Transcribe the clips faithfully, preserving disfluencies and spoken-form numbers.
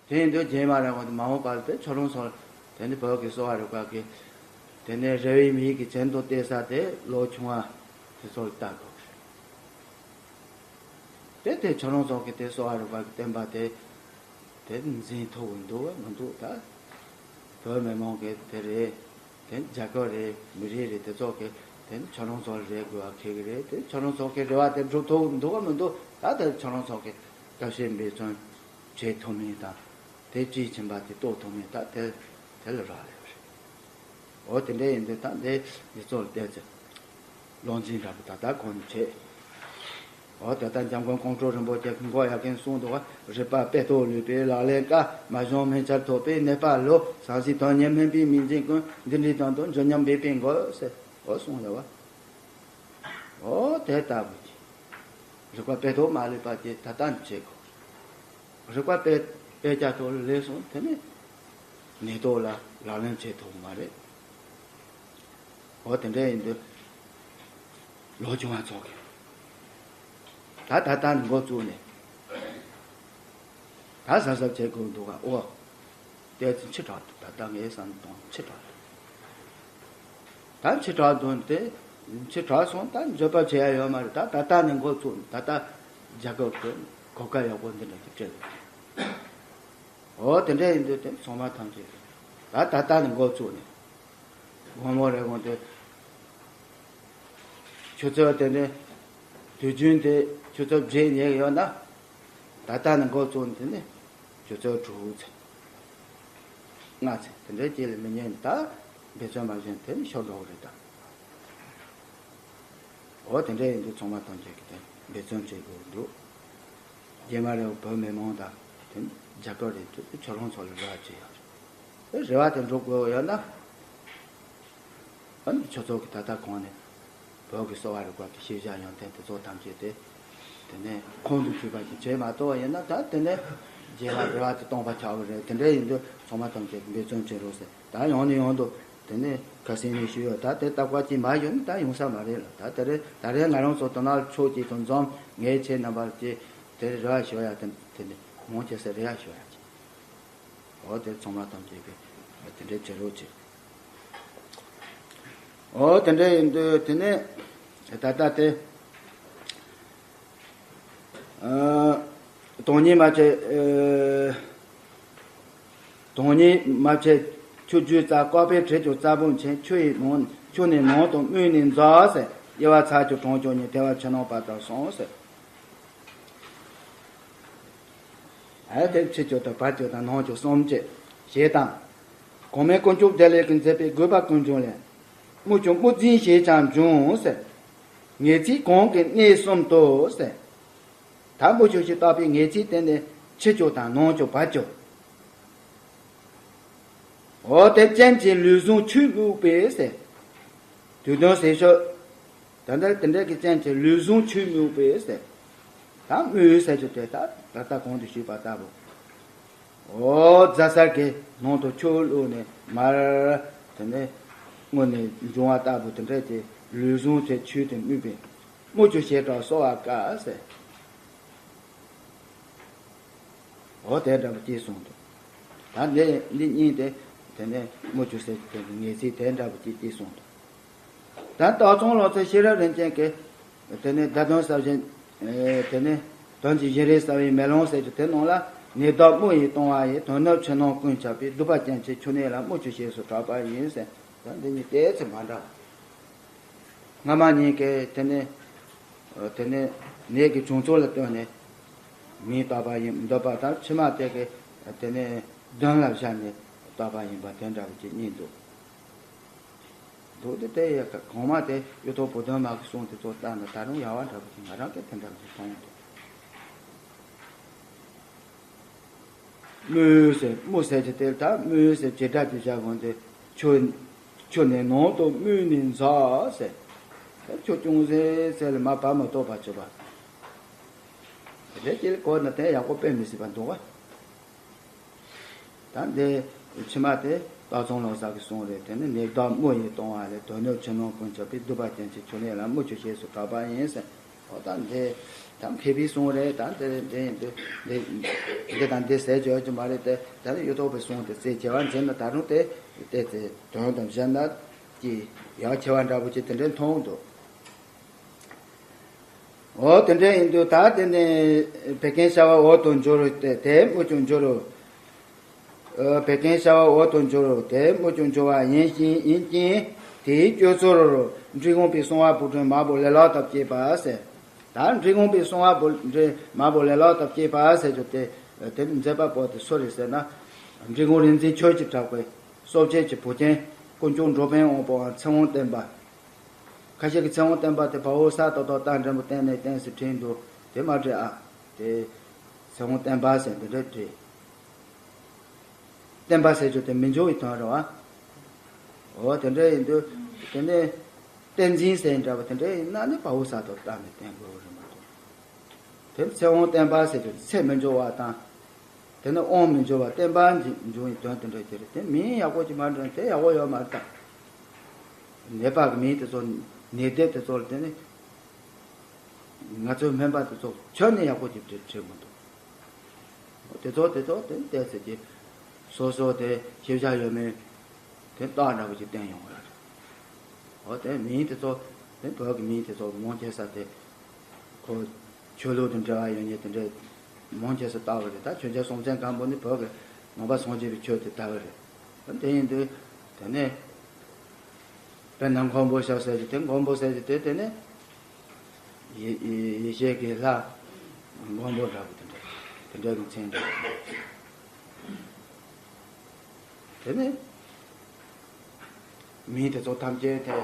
དེ་ཡིན་དུས་རྗེས་མ་རེད་བ། དེ་མ་འོངས་པར་དེ་ཁྱོད་རང་ཚོ་དེ་ནི་བོད་ཀྱི་གསོ་བ་རིག་པ་གི་དེ་ནི་རེ་བའི་མིག་གི་གྱེན་དུ་བལྟས་ས་དེ་ལོ་ཆུང་བ་དེ་ཚོར་ལྟ་དགོས་རེད། དེ་དེ་ཁྱོད་རང་ཚོ་གི་དེ་གསོ་བ་རིག་པ་གི་བསྟན་པ་དེ་དེ་འཛིན་ཐུབ་ཀྱི་འདུག་བ་མི་འདུག་ད་བོད་མི་མང་གི་དེ་རེད། དེ་རྒྱ་གར་རེད། མི་རིགས་རེད། དེ་ཚོ་གི་དེ་ནི་ཁྱོད་རང་ཚོ་ལ་རེ་དགོས་པ་ཁེལ་གི་རེད། དེ་ཁྱོད་རང་ཚོ་གི་རེ་བ་དེ་འགྲུབ་ཐུབ་འདུག་ག་མི་འདུག་ད་དེ་ཁྱོད་རང་ཚོ་གི་ཐབས་ཤེས་འབད་བརྩོན་བྱེད་ཐུབ་མིན་དང་། དེ་དཔྱིས་ཕྱིན་པ་དེ་རྟོགས་ཐུབ་མིན་ད་དེ་དེ་ལ་རག་ལས་པ་རེད། འོ་དེ་འདྲ་ཡིན་དུས་ད་འདི་འདི་ཚོ་ལ་བལྟས་ཚེ། བློ་འཛིན་འདྲ་པོ་ད་ལྟ་གོང་ནས་བྱེད། འོ་ད་ལྟ་འཇམ་མགོན་ཀོང་སྤྲུལ་རིན་པོ་ཆེ་གིས་མགོ་ཡར་མཁན་གསུངས་འདུག་ག་རིག་པ་དཔེ་ཐོག་ལུས་པའི་ལག་ལེན་དཀའ། མ་བྱུང་སྨན་ཆར་ཐོགས་པའི་ནད་པ་ལོ། ཟང་ཟིང་དོན་གཉེར་སྨན་པའི་མིང་འཛིན་ཀུན། འདི་འདྲའི་དོན་དུ་འཇོན་སྙམ་འབད་པའི་མགོ་ཟེར། འོ་གསུངས་ཡོད་བ། འོ་དེ་ལྟ་བུ་ཅིག་རིག་པ་དཔེ་ཐོག་མ་ལུས་པ་དེ་ད་ལྟ་ནས་བྱེད་དགོས། རིག་པ་དཔེ་དཔེ་ཆ་ཐོག་ལ་ལས་སོང་དེ་ནི་ནད་ཐོག་ལ་ལག་ལེན་བྱེད་ཐུབ་མ་རེད། འོ་དེ་འདྲ་ཡིན་དུས་ལོ་ཆུང་བ་ཚོ་གི་ད་ད་ལྟ་ནས་འགོ་བཙུགས་ནས་ད་གཟབ་གཟབ་བྱེད་དགོས་འདུག་ག་འོ། དེ་ཚོ་ཕྱི་དྲགས་འདུག་ད་ལྟ་ངའི་བསམ་དོན་ཕྱི་དྲགས་འདུག་ད་ཕྱི་དྲགས་འདུག་དེ་ཕྱི་དྲགས་སོང་། ད་འགྱོད་པ་བྱེད་ཡ་ཡོད་མ་རེད། ད་ད་ལྟ་ནས་འགོ་བཙུགས། ད་ལྟ་རྒྱལ་ཁབ་ཀྱི་གོ་སྐབས་ཡག་པོ་འདི་འདྲ་ཅིག་སྤྲད་འདུག་འོ་དེ་འདྲ་ཡིན་དུས་དེ་ཚང་མ་ཐམས་ཅད་ད་ད་ལྟ་ནས་འགོ་བཙུགས་ནས་དགོང་མོ་རེ་དགོང་དེ་ཆུ་ཚོད་དེ་འདྲ་དུས་རྒྱུན་དེ་ཆུ་ཚོད་བརྒྱད་ཉལ་གི་ཡོད་ན། ད་ལྟ་ནས་འགོ་བཙུགས་ནས་དེ་ནས་ཆུ་ཚོད་དྲུག་ཚེ། ལྔ་ཚེ་དེ་འདྲའི་རྗེས་ལ་མི་ཉན། ད་འབད་བརྩོན་མ་བྱས་ན་དེ་ནི་ཤོར་འགྲོ་གི་རེད་ད། འོ་དེ་འདྲ་ཡིན་དུས་ཚང་མ་ཐམས་ཅད་ཀྱིས་དེ་འབད་བརྩོན་བྱེད་དགོས་འདུག་རྗེས་མ་རེ་བོད་མི་མང་དང་དེ་རྒྱ་གར་རེ་དུས་ཁྱོད་རང་ཚོ་ལ་རེ་བ་བྱེད་ཡོད་རེད། རེ་བ་དེ་འགྲུབ་དགོས་ཡོད་ན། ཨ་ནི་ཁྱོད་ཚོ་གི་ད་ལྟ་གོང་ནས་བོད་ཀྱི་གསོ་བ་རིག་པ་གི་ཤེས་བྱ་ཡོན་ཏན་དེ་ཚོ་ཐམས་ཅད་དེ་དེ་ནས་ཁོང་དུ་ཆུད་པ་ཞིག་བྱས་མ་གཏོགས་ཡིན་ན། ད་དེ་ནས་རྗེས་ལ་རེ་བ་དེ་སྟོང་པ་ཆགས་པ་རེད། དེ་འདྲ་ཡིན་དུས་ཚང་མ་ཐམས་ཅད་འབད་བརྩོན་བྱེད་རོགས་ཟེར། ད་ཡང་ནས་ཡང་དུ་དེ་ནས་ཁ་སང་ནས་ཞུས་ཡོད། ད་དེ་ལྟ་བ་ཅིག་མ་ཡོང་ན་ད་ཡོང་ས་མ་རེད་ལ། ད་དེ་རེད། ད་རེས་ང་རང་ཚོ་དོ་ནང་ཕྱོགས་གཅིག་ཏུ་འཛོམས། ངས་ཁྱེད་རྣམ་པར་ཀྱི་དེ་རེ་བ་ཞུ་ཡ་དེ་དེ་ནས་མང་ཆེ་ས་རེ་བ་ཞུ་ཡ་ཅིག་འོ་དེ་ཚང་མ་ཐམས་ཅད་ཀྱིས་དེ་འདྲའི་བྱེད་རོགས་བྱེད། འོ་དེ་འདྲ་ཡིན་དུས་དེ་ནས་ད་ལྟ་དེ་ཨ་དོན་གཉིས་མ་བྱས། ཨ་དོན་གཉིས་མ་བྱས་ཆུ་རྒྱུས་རྩ། བཀག་པས་བྲེད་ཀྱང་རྩ་བོ་མཁྱེན། ཆུ་ཡི་ནང་ཆུ་ནི་ནང་དུ་རྨུས་ནས་འཛག་ཟེར། དབྱེ་བ་ཚར་གྱུར་གྲང་གྱུར་ཉིད། ཐལ་བ་ཆུ་ནང་བར་དུ་སོང་ཟེར། ཨ་དེ་ཆུ་རྒྱུས་དང་བར་རྒྱུས་དང་ནང་རྒྱུས་གསུམ་བཅས་ཞེས་དང་། གོང་མའི་དཀོན་མཆོག་བདེ་ལེགས་ཀྱིས་མཛད་པའི་དགོས་པ་ཀུན་འབྱུང་ལས། རྨུ་ཆུ་རྨུ་འཛིན་ཞེས་ཀྱང་འབྱུང་ཟེར། ངེས་ཚིག་གོང་གི་གནས་གསུམ་དུ་ཟེར། ད་རྨུ་ཆུ་ཞེས་བཏགས་པའི་ངེས་ཚིག་དེ་ནི་ཆུ་རྒྱུས་དང་ནང་རྒྱུས་བར་རྒྱུས། འོ་དེ་ཅན་གྱི་ལུས་ཟུངས་ཆུས་རྨུས་པས་ཟེར། དུས་གདོན་ཟས་སྤྱོད། ད་ལྟ་དེ་འདྲ་གི་ཅན་གྱི་ལུས་ཟུངས་ཆུས་རྨུས་པས་ཟེར། ད་རྨུས་ཟེར་རྒྱུ་དེ་ད་ད་ལྟ་གོང་དུ་ཞུས་པ་ལྟ་བུ། འོ་རྫ་གསར་གྱི་ནང་དུ་ཆུ་བླུགས་ནས་མར་དེ་ནས་སྔོན་ནས་འབྱུང་བ་ལྟ་བུ་དེ་འདྲ་གྱི་ལུས་ཟུངས་དེ་ཆུས་དེ་རྨུས་པས། རྨུ་ཆུ་ཞེས་གྲགས་གསོ་བ་དཀའ་ཟེར། འོ་དེ་འདྲ་བ་ཅིག་གསུངས་འདུག་ད་འདི་འདི་གཉིས་དེ་དེ་ནས་རྨུ་ཆུ་ཟེར་གྱི་དེ་ངེས་ཚིག་དེ་འདྲ་བ་ཅིག་ཅིག་གསུངས་འདུག་ད་སྟག་ཚང་ལོ་ཙཱ་ཤེས་རབ་རིན་ཆེན་གྱིས་དེ་ནས་བརྡ་དོན་གསལ་བྱེད། ཨེ་དེ་ནས་དོན་གྱི་བཞིན་རས་གསལ་བའི་མེ་ལོང་ཟེར་གྱི་དེ་ནང་ལ། ནད་བདག་རྨུ་ཡིས་གཏོང་བ་ཡི། དོན་ནི་ཆུ་ནང་ཀུན་ཁྱབ་པའི། གདུག་པ་ཅན་གྱི་ཆུ་ནད་ལ། རྨུ་ཆུ་ཞེས་སུ་གྲགས་པ་ཡིན་ཟེར། ད་འདི་གཉིས་ཏོག་ཙམ་མ་འདྲ་བ། སྔ་མ་གཉིས་ཀས་དེ་ནས་དེ་ནས་ནད་ཀྱི་བྱུང་ཚུལ་ལ་ལྟོས་ནས་མིང་བཏགས་པ་ཡིན་འདོད་པ་དང་། ཕྱི་མ་དེ་གས་དེ་ནས་དོན་ལ་བཞག་ནས་བཏགས་པ་ཡིན་པ་དེ་འདྲ་བ་ཅིག་གཉིས་འདུག་འདུག་སྟེ། དེ་ཡི་གོང་མ་དེ་གཡུ་ཐོག་བུ་སྟོན་མ་གི་གསུང་དེ་ཚོ་ལྟར་ན་ད་རུང་ཡག་པ་འདྲ་བ་ཅིག་ང་རང་གིས་དེ་འདྲ་བ་ཅིག་མཐོང་འདུག་རྨུས་ཟེར། རྨུ་ཟེར་གྱི་དེ་ད་རྨུས་ཟེར་བྱེད་སྒྲ་གི་བྱ་བོ་འདི་ཆུ་ཆུ་ནས་ནང་དུ་རྨུས་ནས་འཛག་ཟེར། ཆུ་ཅུང་ཟད་ཟེར་ལ་མར་བབས་མ་གཏོགས་པ་བྱེད་པ། དེ་ལས་ཀྱི་གོ་ན་དེ་ཡག་པོ་དཔེ་མི་སྲིད་པ་འདུག་བ། ད་འདི་ཕྱི་མ་དེ་སྟག་ཚང་ལོ་ཙཱ་གི་གསུང་རེད། དེ་ནི་ནད་བདག་རྨུ་ཡིས་གཏོང་བ་ལས། དོན་ནི་ཆུ་ནང་ཀུན་ཁྱབ་པའི། གདུག་པ་ཅན་གྱི་ཆུ་ནད་ལ། རྨུ་ཆུ་ཞེས་སུ་གྲགས་པ་ཡིན་ཟེར། འོ་ད་འདི་ད་མཁས་པའི་གསུང་རེད། ད་འདི་འདི་འདི་འདི་འདི་དང་འདི་ཟེར་བརྗོད་རྒྱུ་མ་རེད་དེ། ད་ནི་གཡུ་ཐོག་པའི་གསུང་དེ་རྩེ་རྒྱས་པ་འཛིན་ན་ད་རུང་དེ་དེ་དེ་དོན་དང་གཞན་དག་གི་ཡང་ཆེ་བ་འདྲ་པོ་ཅིག་དེ་འདྲའི་མཐོང་འདུག་འོ་དེ་འདྲ་ཡིན་དུས་ད་དེ་ནས་བད་ཀན་ཤ་བ་འོག་ཏུ་འགྱུར་རོ། དེ་དེ་སྨོས་ཅི་འགྱུར་རོ། ཨ་བད་ཀན་ཤ་བ་འོག་ཏུ་འགྱུར་རོ། དེ་སྨོས་ཅི་འགྱུར་བ་ཡིན་ཞིང་ཡིན་ཅིང་། དེའི་སྤྱོད་ཚུལ་རོ། འབྲི་གུང་པའི་གསང་བ་པོ་ཏི་མར་པོ་ལས་ལྷག་ཏུ་སྐྱེས་པ་ཟེར། ད་འབྲི་གུང་པའི་གསང་བ་པོ་ཏི་མར་པོ་ལས་ལྷག་ཏུ་སྐྱེས་པ་ཟེར་རྒྱུ་དེ། དེ་མཛད་པ་པོ་དེ་སུ་རེད་ཟེར་ན། འབྲི་གུང་རིག་འཛིན་ཆོས་ཀྱི་གྲགས་པའི་སྲོག་བཅད་ཀྱི་བུ་ཆེན་དཀོན་མཆོག་འགྲོ་ཕན་དབང་པོའམ་ཚེ་དབང་བསྟན་པ། ཁ་ཤས་ཀྱིས་ཚེ་དབང་བསྟན་པ་དེ་བལ་པོ་གསར་ཏོག་ཏོ་རྟ་མགྲིན་པོ་བསྟན་ནས་བསྟན་ཟེར་བྲིས་འདུག་དེ་མ་བྲིས་ཨ། དེ་ཚེ་དབང་བསྟན་པ་ཟེར་འདི་འདྲ་བྲིས། བསྟན་པ་ཟེར་རྒྱུ་དེ་མི་འགྱུར་བའི་དོན་རེད་བ། འོ་དེ་འདྲ་ཡིན་དུས་དེ་ནས་བསྟན་འཛིན་ཟེར་འདྲ་པོ་དེ་འདྲ་ཡིན་ན་ནི་བལ་པོ་གསར་ཏོག་ཏོ་རྟ་ནས་བསྟན་དགོས་རེད་མ་གཏོགས། དེ་ཚེ་དབང་བསྟན་པ་ཟེར་རྒྱུ་ཚེ་མི་འགྱུར་བ་དང་། དེ་ནི་དབང་མི་འགྱུར་བ་བསྟན་པ་འབྱུང་བའི་དོན་དེ་འདྲ་ཅིག་རེད། དེ་མིང་ཡག་པོ་ཅིག་མ་འདོན་དེ་ཡག་པོ་ཡོད་མ་རེད་ད། ནད་པ་གི་མིང་དེ་ཚོ་ནད་སྡེབ་དེ་ཚོ་ལ་དེ་ནི་ང་ཚོའི་སྨན་པ་དེ་ཚོ་ཁྱོན་ནས་ཡག་པོ་ཅིག་བྲིས་བྲིས་མི་འདུག་དེ་ཚོ་དེ་ཚོ་དེ་བལྟས་ཚེ་ཀྱི་སོ་སོ་དེ་ཤེས་བྱ་ཡོད་མེད་དེ་རྟགས་འདྲ་པོ་ཅིག་བསྟན་ཡོང་གི་རེད། འོ་དེ་མིང་དེ་ཚོ་དེ་བོད་ཀྱི་མིང་དེ་ཚོ་མང་ཆེ་ས་དེ་ཁོ་ཆོས་ལུགས་དང་འབྲེལ་བ་ཡོད་མཁན་དེ་འདྲའི་མང་ཆེ་ས་བཏགས་པ་རེད། ད་ཆོས་རྒྱལ་སྲོང་བཙན་སྒམ་པོ་ནི་བོད་ཀྱི་ནང་པ་སངས་རྒྱས་པའི་ཆོས་དེ་དར་བ་རེད། འོ་དེ་ཡིན་དུས་དེ་ནས་དཔེར་ན་མགོན་པོ་ཞབས་ཟེར་གྱི་དེ་མགོན་པོ་ཟེར་གྱི་དེ་དེ་ནས་ཡེ་ཡེ་ཡེ་ཤེས་ཀྱི་ལྷ་མགོན་པོ་འདྲ་པོ་དེ་འདྲ་དེ་འདྲ་གི་མཚན་འདྲ་པོ། དེ་ནས་མིང་དེ་ཚོ་ཐམས་ཅད་དེ་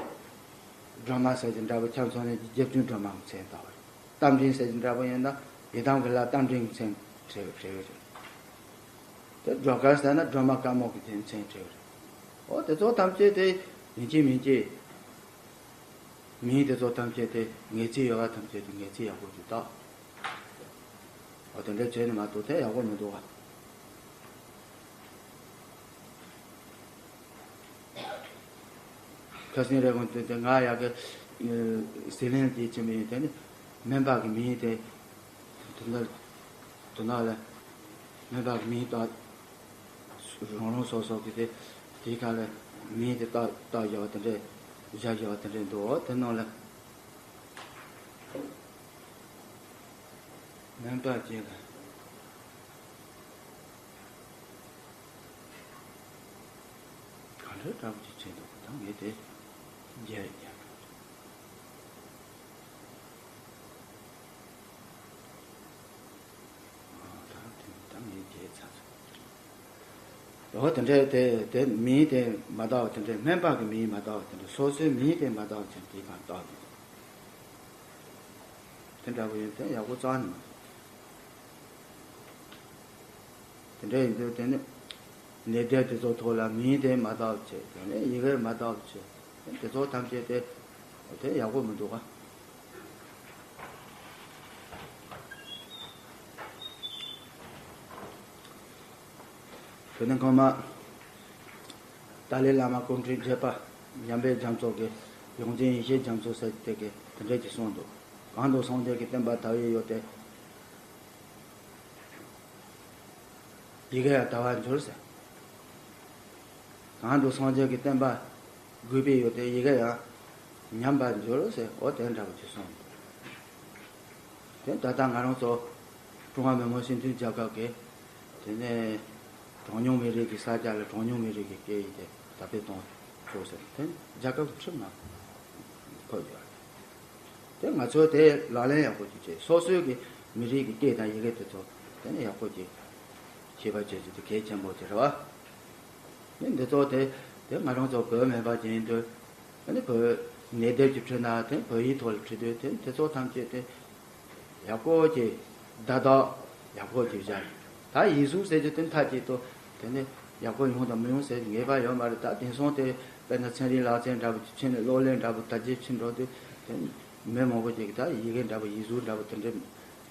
སྒྲོལ་མ་ཟེར་གྱི་འདྲ་པོ་ཁྱབ་སོང་ནས་རྒྱལ་བཙུན་སྒྲོལ་མ་གི་མཚན་བཏགས་པ་རེད། རྟ་མགྲིན་ཟེར་གྱི་འདྲ་པོ་ཡིན་ན་ཡི་དམ་གྱི་ལྷ་རྟ་མགྲིན་གྱི་མཚན་བྲིས་བྲིས་པ་རེད། དེ་སྒྲོལ་དཀར་ཟེར་ན་སྒྲོལ་མ་དཀར་མོ་གི་དེ་མཚན་བྲིས་པ་རེད། འོ་དེ་ཚོ་ཐམས་ཅད་དེ་ཡིན་གཅིག་མིན་གཅིག་མིང་དེ་ཚོ་ཐམས་ཅད་དེ་ངེས་ཚིག་ཡོད་པ་ཐམས་ཅད་དེ་ངེས་ཚིག་ཡག་པོ་ཅིག་བཏགས། འོ་དེ་འདྲ་བྱས་ནས་མ་གཏོགས་དེ་ཡག་པོ་མི་འདུག་ག་ཁ་སང་རེ་གོང་དེ་དེ་ང་ཡག་གི་ཟི་ལིང་དེ་ཕྱིན་པ་ཡིན། དེ་ནི་སྨན་པ་གི་མིང་དེ་དེ་འདྲ་དེ་ནང་ལ་སྨན་པ་གི་མིང་དང་རང་རང་སོ་སོ་གི་དེ་དེའི་ཁ་ལ་མིང་དེ་བཏགས་བཏགས་བཞག་པ་དེ་འདྲ་བཞག་བཞག་པ་དེ་འདྲ་འདུག་འོ་དེ་ནང་ལ། སྨན་པ་ཅིག་ལ་ག་འདྲ་འདྲ་པོ་ཅིག་བྱས་འདུག་ད་ངས་དེ་རྒྱལ་རྒྱལ་ཨ་ད་དེ་ད་ངས་རྒྱལ་ཚར་སོང་། འོ་དེ་འདྲའི་དེ་དེ་མིང་དེ་མ་བཏགས་པ་དེ་འདྲའི་སྨན་པ་གི་མིང་མ་བཏགས་པ་དེ་འདྲ་སོ་སོའི་མིང་དེ་མ་བཏགས་པ་དེ་འདྲ་དེ་གང་བཏགས་འདུག་དེ་འདྲ་པོ་ཡིན་དེ་ཡག་པོ་རྩ་ནས་མ་རེད། དེ་འདྲ་ཡིན་དུས་དེ་ནི་ལས་སྡེ་དེ་ཚོ་ཐོག་ལ་མིང་དེ་མ་བཏགས་བྱས། དེ་ནས་ཡི་གེ་མ་བཏགས་བྱས། དེ་ཚོ་ཐམས་ཅད་དེ་དེ་ཡག་པོ་མི་འདུག་ག་དེ་ནས་ཁོང་མ་ཏཱ་ལའི་བླ་མ་སྐུ་ཕྲེང་བརྒྱད་པ་འཇམ་དཔལ་རྒྱ་མཚོ་གིས་ཡོངས་འཛིན་ཡེ་ཤེས་རྒྱ་མཚོ་ཟེར་དེ་གིས་དེ་འདྲ་ཅིག་གསུངས་འདུག་གང་དུ་སངས་རྒྱས་ཀྱི་བསྟན་པ་དར་བའི་ཡུལ་དེ། ཡི་གེ་ཡང་དར་བར་འགྱུར་ཟེར། གང་དུ་སངས་རྒྱས་ཀྱི་བསྟན་པ་རྒུད་པའི་ཡུལ་དེ་ཡི་གེ་ཡང་ཉམས་པར་འགྱུར་ཟེར། འོ་དེ་འདྲ་བོ་ཅིག་གསུངས་འདུག་དེ་ད་ལྟ་ང་རང་ཚོ་ཀྲུང་ཧྭ་མི་དམངས་སྤྱི་མཐུན་རྒྱལ་ཁབ་ཀྱི་དེ་ནས་གྲངས་ཉུང་མི་རིགས་ཀྱི་ས་ཆ་ལ་གྲངས་ཉུང་མི་རིགས་ཀྱི་སྐད་ཡིག་དེ་དར་སྤེལ་གཏོང་ཆོག་ཟེར། དེ་རྒྱལ་ཁབ་ཀྱི་ཁྲིམས་ནང་འཁོད་ཡོད་རེད། དེ་ང་ཚོས་དེ་ལག་ལེན་ཡག་པོ་ཅིག་བྱས། སོ་སོའི་གི་མི་རིགས་ཀྱི་སྐད་དང་ཡི་གེ་དེ་ཚོ་དེ་ནས་ཡག་པོ་ཅིག་ཤེས་པ་བྱེད་རྒྱུ་དེ་གལ་ཆེན་པོ་ཅིག་རེད་བ། དེ་འདི་ཚོ་དེ་དེ་ང་རང་ཚོ་བོད་སྨན་པ་ཅིག་ཡིན་དུས་དེ་ནི་བོད་ནད་དེབ་ཅིག་བྲིས་ན་དེ་བོད་ཡིག་ཐོག་ལ་བྲིས་དུས་དེ་དེ་ཚོ་ཐམས་ཅད་དེ་ཡག་པོ་ཅིག་བརྡ་དག་ཡག་པོ་ཅིག་བཞག་ད་ཡིག་གཟུགས་ཟེར་རྒྱུ་དེ་མཐའ་གཅིག་ཏུ་དེ་ནི་ཡག་པོ་ཡོང་དང་མི་ཡོང་ཟེར་ངེས་པ་ཡོད་མ་རེད། ད་དེང་སང་དེ་དཔེར་ན་ཚན་རིག་ལག་རྩལ་འདྲ་པོ་ཅིག་ཕྱིན་ནས་གློག་ཀླད་འདྲ་པོ་དར་རྒྱས་ཕྱིན་འགྲོ་དུས་དེ་མི་མང་པོ་ཅིག་གིས་ད་ཡི་གེ་འདྲ་པོ་ཡིག་གཟུགས་འདྲ་པོ་དེ་འདྲ་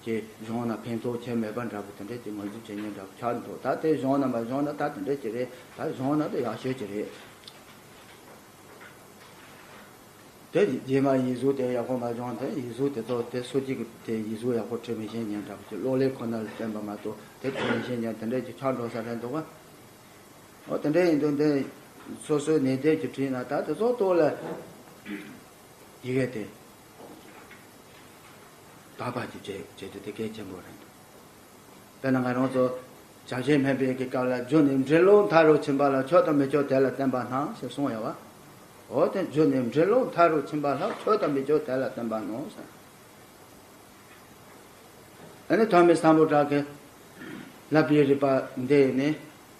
ཅིག་སྦྱོང་ན་ཕན་ཐོགས་ཆེ་མེད་པ་འདྲ་པོ་དེ་འདྲ་ཅིག་ངོས་འཛིན་བྱེད་མཁན་འདྲ་པོ་ཆགས་འདུག་ད་དེ་སྦྱོང་ན་མ་སྦྱོང་ན་ད་དེ་འདྲ་ཅིག་རེད། ད་སྦྱོང་ན་ད་ཡག་ཤོས་ཅིག་རེད། དེ་རྗེས་མ་ཡིག་གཟུགས་དེ་ཡག་པོ་མ་བྱུང་། དེ་ཡིག་གཟུགས་དེ་ཚོ་དེ་སུ་གཅིག་གིས་དེ་ཡིག་གཟུགས་ཡག་པོ་བྲི་མི་ཤེས་མཁན་འདྲ་པོ་ཅིག་གློག་ཀླད་ཁོ་ན་ལ་བརྟེན་པ་མ་གཏོགས་དེ་བྲི་མི་ཤེས་མཁན་དེ་འདྲ་ཅིག་ཆགས་འགྲོ་ས་རེད་འདུག་ག། འོ་དེ་འདྲ་ཡིན་དུས་འདི་སོ་སོའི་ནུས་ལྡན་གྱིས་བྲིས་ན་ད་དེ་ཚོ་ཐོག་ལ་ཡི་གེ་དེ་དག་པ་ཅིག་བྱེད་བྱེད་རྒྱུ་དེ་གལ་ཆེན་པོ་རེད་འདུག། དཔེར་ན་ང་རང་ཚོ་བྱམས་ཆེན་སྨན་པའི་གི་སྐབས་ལ་རྒྱུ་ནི་འབྲིང་རླུང་མཐའ་རུ་ཕྱིན་པ་ལ་ཆོས་དང་མི་ཆོས་དེ་ལ་བརྟེན་པ་སྣང་ཞེས་གསུངས་ཡོད་པ། འོ་དེ་རྒྱུ་ནི་འབྲིང་རླུང་མཐའ་རུ་ཕྱིན་པ་ལ་ཆོས་དང་མི་ཆོས་དེ་ལ་བརྟེན་པ་སྣང་ཟེར། ཨ་ནི་ཐོན་མི་སམ་བྷོ་ཊ་གི་བསླབ་པའི་རིམ་པ་འདི་ནི་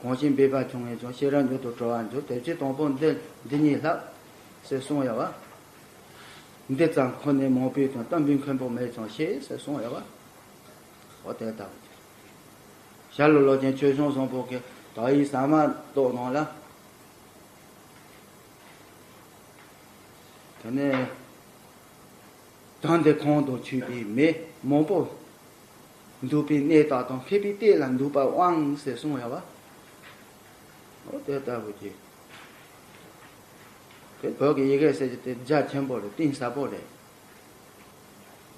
གོང་བཞིན་སྦས་པ་བྱུང་བས་ཀྱང་ཤེས་རབ་མྱུར་དུ་གྲོལ་བར་འགྱུར། དེ་ཕྱིར་དང་པོ་འདི་འདི་ཉིད་བསླབ་ཞེས་གསུངས་ཡོད་པ། འདི་ཙམ་ཁོ་ནས་མང་པོས་ཀྱང་གཏམ་དཔེ་མཁན་པོ་མེད་ཀྱང་ཤེས་ཞེས་གསུངས་ཡོད་པ། འོ་དེ་ལྟ་བུ་ཅིག། ཞྭ་ལུ་ལོ་ཆེན་ཆོས་སྐྱོང་བཟང་པོ་གི་དག་ཡིག་ཟ་མ་ཏོག་ནང་ལ། དེ་ནས་དོན་འདི་ཁོང་དང་ཆོས་པའི་མི་མང་པོ་འདུག་པའི་གནས་དག་དང་མཁས་པའི་གཏེར་ལ་འདུག་པ་དབང་ཞེས་གསུངས་ཡོད་པ། འོ་དེ་ལྟ་བུ་ཅིག། དེ་བོད་ཀྱི་ཡི་གེ་ཟེར་རྒྱུ་དེ་རྒྱ་ཆེན་པོ་རེད། གཏིང་ཟབ་པོ་རེད།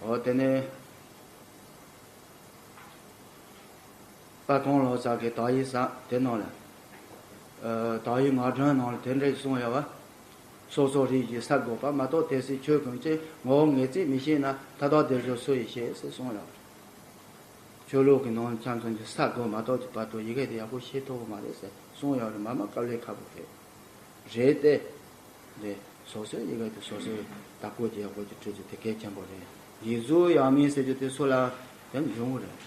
འོ་དེ་ནས་དཔལ་ཁང་ལོ་ཙཱ་གི་དག་ཡིག་ཟེར་དེ་ནང་ལ། ཨ། དག་ཡིག་ངག་སྒྲོན་ནང་ལ་དེ་འདྲ་གསུངས་ཡོད་པ། སོ་སོ་རིགས་ཀྱི་ས་དགོས་པ་མ་གཏོགས་དེ་སྲིད་ཆོས་ཀུན་གྱི་ངོ་བོ་ངེས་ཚིག་མི་ཤེས་ན་མཐའ་དག་བདེ་འབྱུང་སུ་ཡིས་ཤེས་ཟེར་གསུངས་ཡོད་པ། ཆོས་ལུགས་ཀྱི་ནང་ཆ་མཚོན་གྱི་ས་དགོས་མ་གཏོགས་ཀྱི་བར་དུ་ཡི་གེ་དེ་ཡག་པོ་ཤེས་ཐུབ་ཀྱི་མ་རེད་ཟེར་གསུངས་ཡོད་རེད། མ་མ་དཀའ་ལས་ཁག་པོ་རེད། རེད་དེ། དེ་སོ་སོའི་ཡི་གེ་དེ་སོ་སོའི་བདག་པོ་བྱེད་ཡག་པོ་ཅིག་བྲིས་རྒྱུ་དེ་གལ་ཆེན་པོ་རེད། ཡིག་གཟུགས་ཡག་མིན་ཟེར་རྒྱུ་དེ་སུ་ལ་ཡང་འབྱུང་གི་རེད།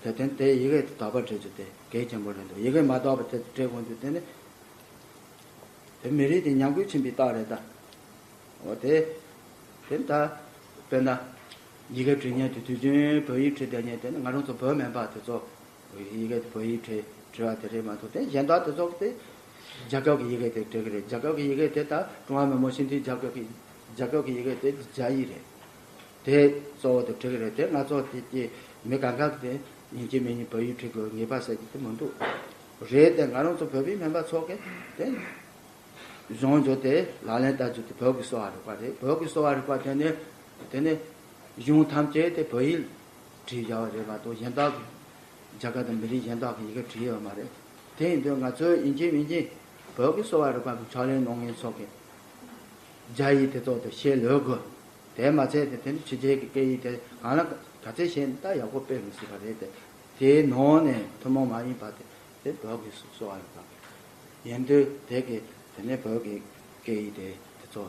དེར་བརྟེན་དེ་ཡི་གེ་དེ་དག་པ་བྲིས་རྒྱུ་དེ་གལ་ཆེན་པོ་རེད་འདུག། ཡི་གེ་མ་དག་པ་དེ་བྲིས་དགོས་རྒྱུ་དེ་ནི་དེ་མི་རིགས་དེ་ཉམས་རྒུད་ཕྱིན་པའི་རྟགས་རེད་ད། འོ་དེ། དེ་ད། དཔེར་ན། ཡི་གེ་འབྲི་མཁན་དེ་དུས་རྒྱུན་བོད་ཡིག་བྲིས་བསྡད་མཁན་དེ་ནི་ང་རང་ཚོ་བོད་སྨན་པ་དེ་ཚོ། ཡི་གེ་དེ་བོད་ཡིག་བྲིས་བྲིས་པ་དེ་རེད་མ་གཏོགས་དེ་གཞན་དག་དེ་ཚོ་དེ། རྒྱ་སྐད་ཀྱི་ཡི་གེ་དེ་བྲིས་ཀྱི་རེད། རྒྱ་སྐད་ཀྱི་ཡི་གེ་དེ་ད་ཀྲུང་ཧྭ་མི་དམངས་སྤྱི་མཐུན་རྒྱ་སྐད་ཀྱི་རྒྱ་སྐད་ཀྱི་ཡི་གེ་དེ་རྒྱ་ཡིག་རེད། དེ་གཙོ་བོ་དེ་བྲིས་ཀྱི་རེད། དེ་ང་ཚོ་དེ་དེ་མི་གང་ག་གིས་དེ་ཡིན་གཅིག་མིན་གཉིས་བོད་ཡིག་བྲིས་དགོས་ངེས་པ་ཟེར་གྱི་དེ་མི་འདུག། རེད་དེ་ང་རང་ཚོ་བོད་པའི་སྨན་པ་ཚོ་གིས་དེ། གཞུང་བརྗོད་དེ་ལག་ལེན་བསྟར་རྒྱུ་དེ་བོད་ཀྱི་གསོ་བ་རིག་པ་རེད། བོད་ཀྱི་གསོ་བ་རིག་པ་དེ་ནི་དེ་ནི་གཞུང་ཐམས་ཅད་དེ་བོད་ཡིག་བྲིས་བཞག་པ་རེད་མ་གཏོགས་གཞན་དག་གི་རྒྱ་གར་དང་མི་རིགས་གཞན་དག་གི་ཡི་གེ་བྲིས་ཡོད་མ་རེད། དེ་ཡིན་དུས་ང་ཚོས་ཡིན་གཅིག་མིན་གཅིག་བོད་ཀྱི་གསོ་བ་རིག་པ་གི་ཕྱག་ལས་གནང་མཁན་ཚོ་གིས་རྒྱ་ཡིག་དེ་ཚོ་དེ་ཤེས་ལོས་དགོས། དེ་མ་ཚད་དེ་དེ་ནི་ཕྱི་རྒྱལ་གྱི་སྐད་ཡིག་དེ་གང་ལ་ག་ཚད་ཤེས་ན་ད་ཡག་པོ་སྤེལ་མི་སྲིད་པ་རེད་དེ། དེའི་ནང་ནས་ཐུན་མོང་མ་ཡིན་པ་དེ་དེ་བོད་ཀྱི་གསོ་བ་རིག་པ་ཡིན་དུས་དེ་གི་དེ་ནས་བོད་ཀྱི་སྐད་ཡིག་དེ་དེ་ཚོ་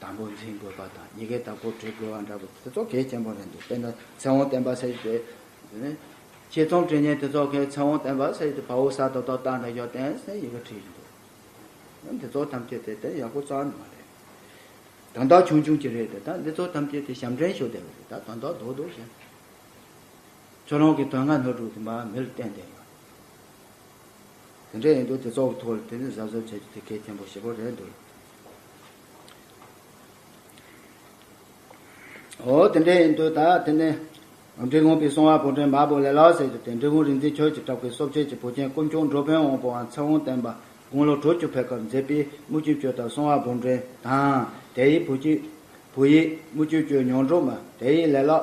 དང་པོ་འཛིན་དགོས་པ་དང་ཡི་གེ་དག་པོ་འབྲི་དགོས་པ་འདྲ་པོ་དེ་ཚོ་གལ་ཆེན་པོ་རེད་འདུག། དཔེར་ན་ཚེ་དབང་བསྟན་པ་ཟེར་གྱི་དེ་ནི་ཆེད་རྩོམ་བྲིས་མཁན་དེ་ཚོ་གིས་ཚེ་དབང་བསྟན་པ་ཟེར་གྱི་དེ་བ་འོག་ས་ད་བཏགས་བཏགས་འདྲ་ཡོད་བསྟན་ཟེར་ཡི་གེ་བྲིས་ཀྱི་འདུག། འདི་ཚོ་ཐམས་ཅད་དེ་དེ་ཡག་པོ་རྩ་ནས་མ་རེད། ད་ལྟ་ཆུང་ཆུང་ཅིག་རེད་དེ། ད་འདི་ཚོ་ཐམས་ཅད་དེ་ཞབས་འདྲེན་ཞུ་བསྡད་པ་རེད། ད་ད་ལྟ་རྡོག་རྡོག་བཞིན། ཁྱོད་རང་གི་དོན་ལྔ་སྣོད་དྲུག་དེ་མ་མི་ལ་བསྟན་བསྡད་ཡོད། དེ་འདྲ་ཡིན་དུས་དེ་ཚོ་གི་ཐོག་ལ་དེ་ནི་གཟབ་གཟབ་བྱེད་རྒྱུ་དེ་གལ་ཆེན་པོ་ཞེ་པོ་རེད་འདུག། འོ་དེ་འདྲ་ཡིན་དུས་ད་དེ་ནི། འབྲི་གུང་པའི་གསང་བ་བང་སྒྲོན་མར་པོ་ལས་ལ་ཟེར་རྒྱུ་དེ། འབྲི་གུང་རིག་འཛིན་ཆོས་ཀྱི་གྲགས་པའི་གསོ་དཔྱད་ཀྱི་བུ་ཆེན་དཀོན་མཆོག་འགྲོ་ཕན་དབང་པོའམ་ཚེ་དབང་བསྟན་པ་དགུང་ལོ་དྲུག་ཅུ་ཕེབས་སྐབས་མཛད་པའི་དམུ་ཆོས་སྤྱོད་དང་གསང་བ་བང་སྒྲོན་དང་། དེ་ཡི་བུ་ཆོས་བུ་ཡིག་དམུ་ཆོས་སྤྱོད་ཉོག་འགྲོ་མ། དེ་ཡི་ལས་ལག་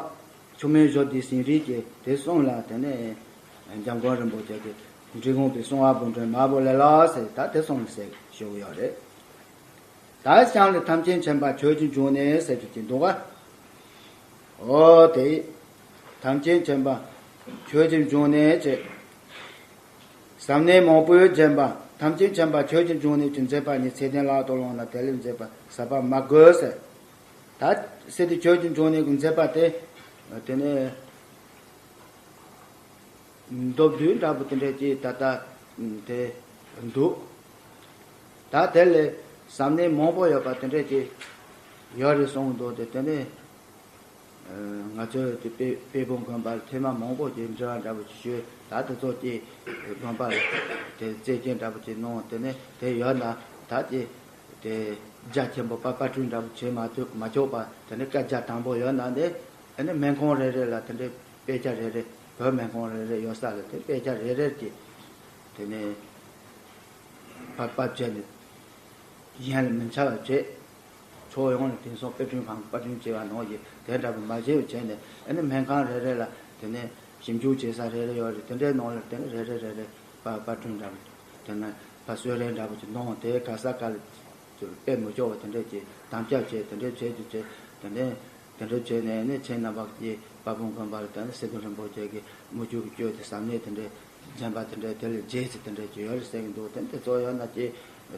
ཆུ་སྨན་བཞི་ལྡན་ཟིན་རིལ་གྱི་དེ་གསུམ་ལ་དེ་ནས་འཇམ་མགོན་རིན་པོ་ཆེ་གིས་འབྲི་གུང་པའི་གསང་བ་བང་སྒྲོན་མར་པོ་ལས་ལ་ཟེར་ད་དེ་གསུམ་ལ་ཟེར་ཞུ་གི་ཡོད་རེད། ད་ཞང་ལས་ཐམས་ཅད་མཁྱེན་པ་ཆོས་ཀྱི་འབྱུང་གནས་ཟེར་རྒྱུ་ཅིག་འདུག་ག། འོ་དེ། ཐམས་ཅད་མཁྱེན་པ་ཆོས་ཀྱི་འབྱུང་གནས་ཀྱི། ཟབ་གནད་མང་པོས་བརྒྱན་པ་ཐམས་ཅད་མཁྱེན་པ་ཆོས་ཀྱི་འབྱུང་གནས་ཀྱི་མཛད་པ་ཉིད་ཚད་ལྡན་ལག་ཏུ་བླངས་ན་དེ་ལས་མཛད་པ་ཟབ་པ་མ་དགོས་ཟེར། ད་ཟེར་དེ་ཆོས་ཀྱི་འབྱུང་གནས་ཀྱི་མཛད་པ་དེ། དེ་ནས། མདོ་བདུན་འདྲ་པོ་དེ་འདྲ་ཅིག་ད་ལྟ་དེ་འདུག། ད་དེ་ལས་ཟབ་གནད་མང་པོ་ཡོད་པ་དེ་འདྲ་ཅིག་ཡོད་རེད་གསུངས་འདུག། དེ་དེ་ནས་ང་ཚོས་དེ་དཔེ་དཔེ་སྦུག་དགོན་པར་ཐེངས་མ་མང་པོ་ཅིག་འབྲེལ་བ་འདྲ་པོ་ཅིག་ཞུས། ད་དེ་ཚོ་ཅིག་དགོན་པར་དེ་རྩེད་འགྲན་འདྲ་པོ་ཅིག་གནང་། དེ་ནས་དེ་ཡོད་ན་ད་ཅིག་དེ་རྒྱ་ཆེན་པོ་པ་པ་ཀྲུའུ་འདྲ་པོ་བྱེད་མ་ཐུབ་མ་ཆོག་པ། དེ་ནས་བཀའ་རྒྱ་དང་པོ་ཡོད་ན་དེ་ཨ་ནི་སྨན་ཁང་རེ་རེ་ལ་དེ་འདྲའི་དཔེ་ཆ་རེ་རེ། བོད་སྨན་ཁང་རེ་རེ་ཡོད་ས་ལ་དེ་དཔེ་ཆ་རེ་རེ་ཅིག་དེ་ནས་ཕར་ཕབ་བྱས་ནས་ གཞན་ལ་མི་འཆར་བ་བྱས། ཕྱོགས་ཡོངས་ལ་དེང་སང་དཔེ་སྐྲུན་ཁང་པར་སྐྲུན་བྱས་པ་ནང་བཞིན་དེ་འདྲ་པོ་མ་བྱས་པ་བྱས་ནས། ཨ་ནི་སྨན་ཁང་རེ་རེ་ལ་དེ་ནས་ཞིབ་འཇུག་བྱེད་ས་རེ་རེ་ཡོད་རེད། དེ་འདྲའི་ནང་ལ་དེ་ནས་རེ་རེ་རེ་རེ་པར་པར་སྐྲུན་འདྲ་པོ། དེ་ནས་པར་གསོལ་རས་འདྲ་པོ་ཅིག་གནང་། དེ་ག་ས་ག་ལ་དཔེ་མི་སྐྱོ་བ་དེ་འདྲ་ཅིག་དམ་བཅའ་བྱས། དེ་འདྲ་བྱས་ཀྱི་བྱས། དེ་འདྲ་དེ་འདྲ་བྱས་ནས་ནི་ཁྱེད་རྣམ་པ་ཀྱིས་དཔལ་སྤུངས་དགོན་པ་ལ་དེ་ནས་སི་ཏུ་རིན་པོ་ཆེ་གི་མི་བསྐྱོད་ཀྱི་སྐྱོད་དེ་ཟབ་གནད་དེ་འདྲའི་བྱིན་པ་དེ་འདྲའི་དེ་ལས་རྒྱས་ཚིག་དེ་འདྲའི་ཅིག་ཡོད་རེད་ཟེར་གྱི་འདུག་དེ་དེ་ཚོ་ཡང་ན་ཅིག་